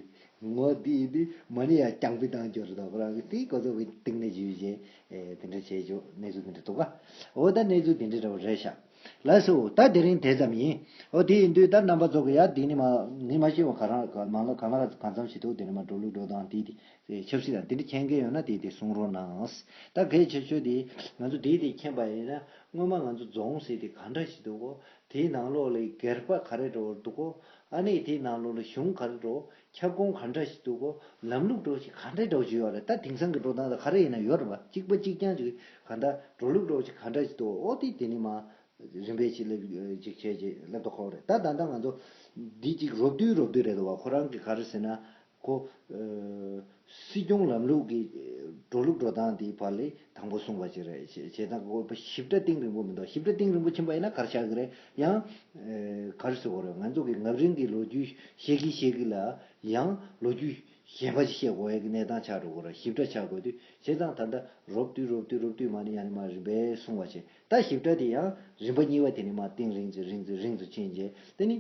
ངོ་དེ་ཡིན་དུས་མ་ཎི་ཡ་རྐྱང་པའི་བཏང་འབྱོར་རེད་དོ། ཁོ་རང་གི་དེ་ཁོ་ཚོ་གི་སྟེང་ནས་བརྒྱུད་བྱས། ཨེ། དེ་འདྲ་བྱས་བྱུང་། གནས་ཚུལ་དེ་འདྲ་འདུག་ག་འོ་ད་གནས་ཚུལ་དེ་འདྲ་འདྲ་བོ་རེད་ཤག་ལགས་སོ། ད་དེ་རིང་དེ་ཙམ་ཡིན། འོ་དེ་ཡིན་དུས་ད་རྣམ་པ་ཚོ་གི་ཡ་དེ་ནི་མ་ནི་མ་ཤེས་པ་ག་རང་ག་མ་ལ་ག་ལ་ག་ཙམ་ཞིག་འདུག་དེ་ནི་མ་འགྲོ་ལུགས་འགྲོ་སྟངས་དེ་དེ་ཆབ་སྲིད་དང་དེ་འདྲ་མཁྱེན་མཁན་ཡོད་ན་དེ་དེ་གསུང་རོགས་གནང་། ད་གལ་ཆེ་ཤོས་དེ་ང་ཚོ་དེ་དེ་མཁྱེན་པ་ཡིན་ན། སྔོན་མ་ང་ཚོ་རྫོང་ཟེར་དེ་ག་འདྲ་ཞིག་འདུག་གོ་དེའི་ནང་ལོགས་ལ་སྒེར་པ་ག་རེ་འདྲ་བོ་འདུག་གོ་ཨ་ནི་དེའི་ནང་ལོགས་ལ་གཞུང་ག་རེ་འདྲ་བོ། ཁྱབ་ཁོངས་ག་འདྲ་ཞིག་འདུག་གོ་ལམ་ལུགས་འདྲ་བོ་ཞིག་ག་འདྲ་འདྲ་བོ་ཞིག་ཡོད་རེད། ད་དེང་སང་གི་འགྲོ་སྟངས་ད་ག་རེ་ཡིན་ན་ཡོད་རེད་པ། གཅིག་པ་གཅིག་རྐྱང་ཅིག་ག་འདྲ་འགྲོ་ལུགས་འདྲ་བོ་ཞིག་ག་འདྲ་ཞིག་འདུག་འོ་དེ་དེ་ནི་མ་རིམ་པས་ཅིག་སླེབས་ཅིག་བྱས་ཅིག་སླེབས་དོ་ཁོ་རེད། ད་ད་ལྟ་ང་ཚོ་འདི་ཅིག་རོབ་བསྡུས་རོབ་བསྡུས་རེད་འདུག་བ། ཁོ་རང་གིས་ག་རེ་ཟེར་ན། ཁོ། ཨ། སྲིད་སྐྱོང་ལམ་ལུགས་ཀྱི་འགྲོ་ལུགས་འགྲོ་སྟངས་དེའི་བར་ལས་དང་པོ་གསུངས་པ་ཅིག་རེད། བྱས་བྱས་ཙང་ཁོ་ཞིབ་ཕྲ་གཏིང་རིང་པོ་མི་འདུག་ཞིབ་ཕྲ་གཏིང་རིང་པོ་ཕྱིན་པ་ཡིན་ན་ག་རེ་ཆགས་ཀྱི་རེད། ཡང་། ཨ། ག་རེ་ཟེར་དགོས་རེད། ང་ཚོ་གི་རྔ་རིང་གི་ལོ་རྒྱུས་བཤད་ཀྱི་བཤད་ཀྱི་ལ་ཡང་ལོ་རྒྱུས་ གཞན་པ་ཅིག་བཤད་དགོས་ཡ་གི་གནས་སྟངས་ཆགས་འགྲོ་གི་རེད། ཞིབ་ཕྲ་ཆགས་དགོས་དུས་བྱས་ཙང་ད་ལྟ་རོབ་ཏུ་རོབ་ཏུ་རོབ་ཏུ་མ་ནི་ཡང་ནི་མ་རིམ་པས་གསུང་བ་བྱས། ད་ཞིབ་ཕྲ་དེ་ཡང་རིམ་པ་གཉིས་པ་དེ་ནི་མ་གཏིང་རིང་ཙི་རིང་ཙི་རིང་ཙི་ཕྱིན་རྗེས་དེ་ནི།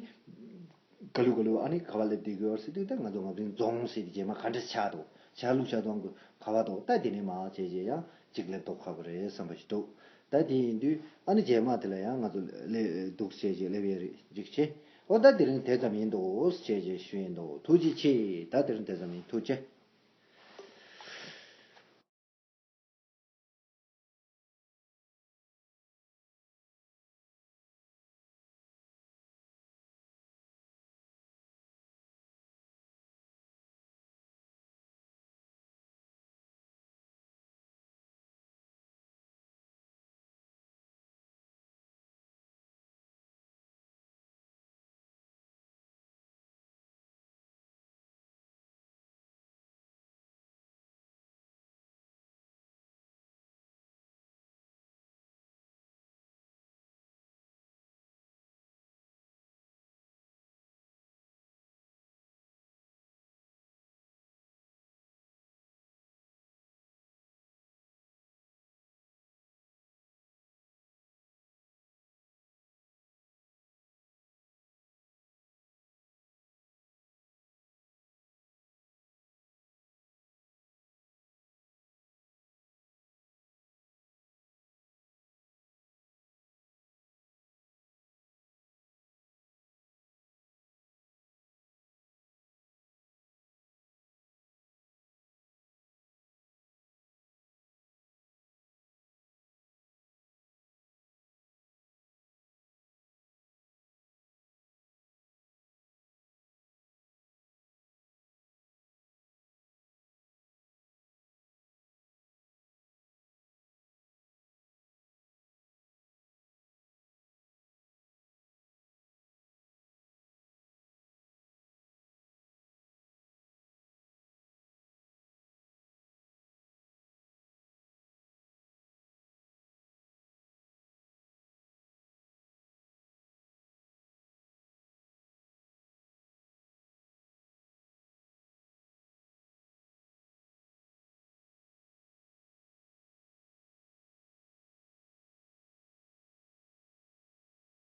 ག་ལུ་ག་ལུ་ཨ་ནི་ག་བ་སླེབས་བསྡད་ཀྱི་ཡོད་ཟེར་དུས། ད་ང་ཚོ་རྔ་པ་རྫོང་ཟེར་དེ་རྗེས་མ་ག་འདྲ་ཆགས་འདུག་ཆགས་ལུགས་ཆགས་སྟངས་ག་བ་འདུག་ད་དེ་ནས་མར་བྱས་རྗེས་ཡང་གཅིག་སླེབས་མདོག་ཁ་པོ་རེད་བསམ་པ་ཞིག་འདུག་ད་དེ་ཡིན་དུས་ཨ་ནི་རྗེས་མ་དེ་ལ་ཡང་ང་ཚོ་སླེབས་འདུག་བྱས་རྗེས་སླེབས་ཡས་རེད། འཇིགས་ཆེ། འོ་ད་དེ་རིང་དེ་ཙམ་ཡིན་འདུག་བྱས་རྗེས་ཞུ་ཡིན་འདུག་ཐུགས་རྗེ་ཆེ། ད་དེ་རིང་དེ་ཙམ་ཡིན། ཐུགས་རྗེ་ཆེ།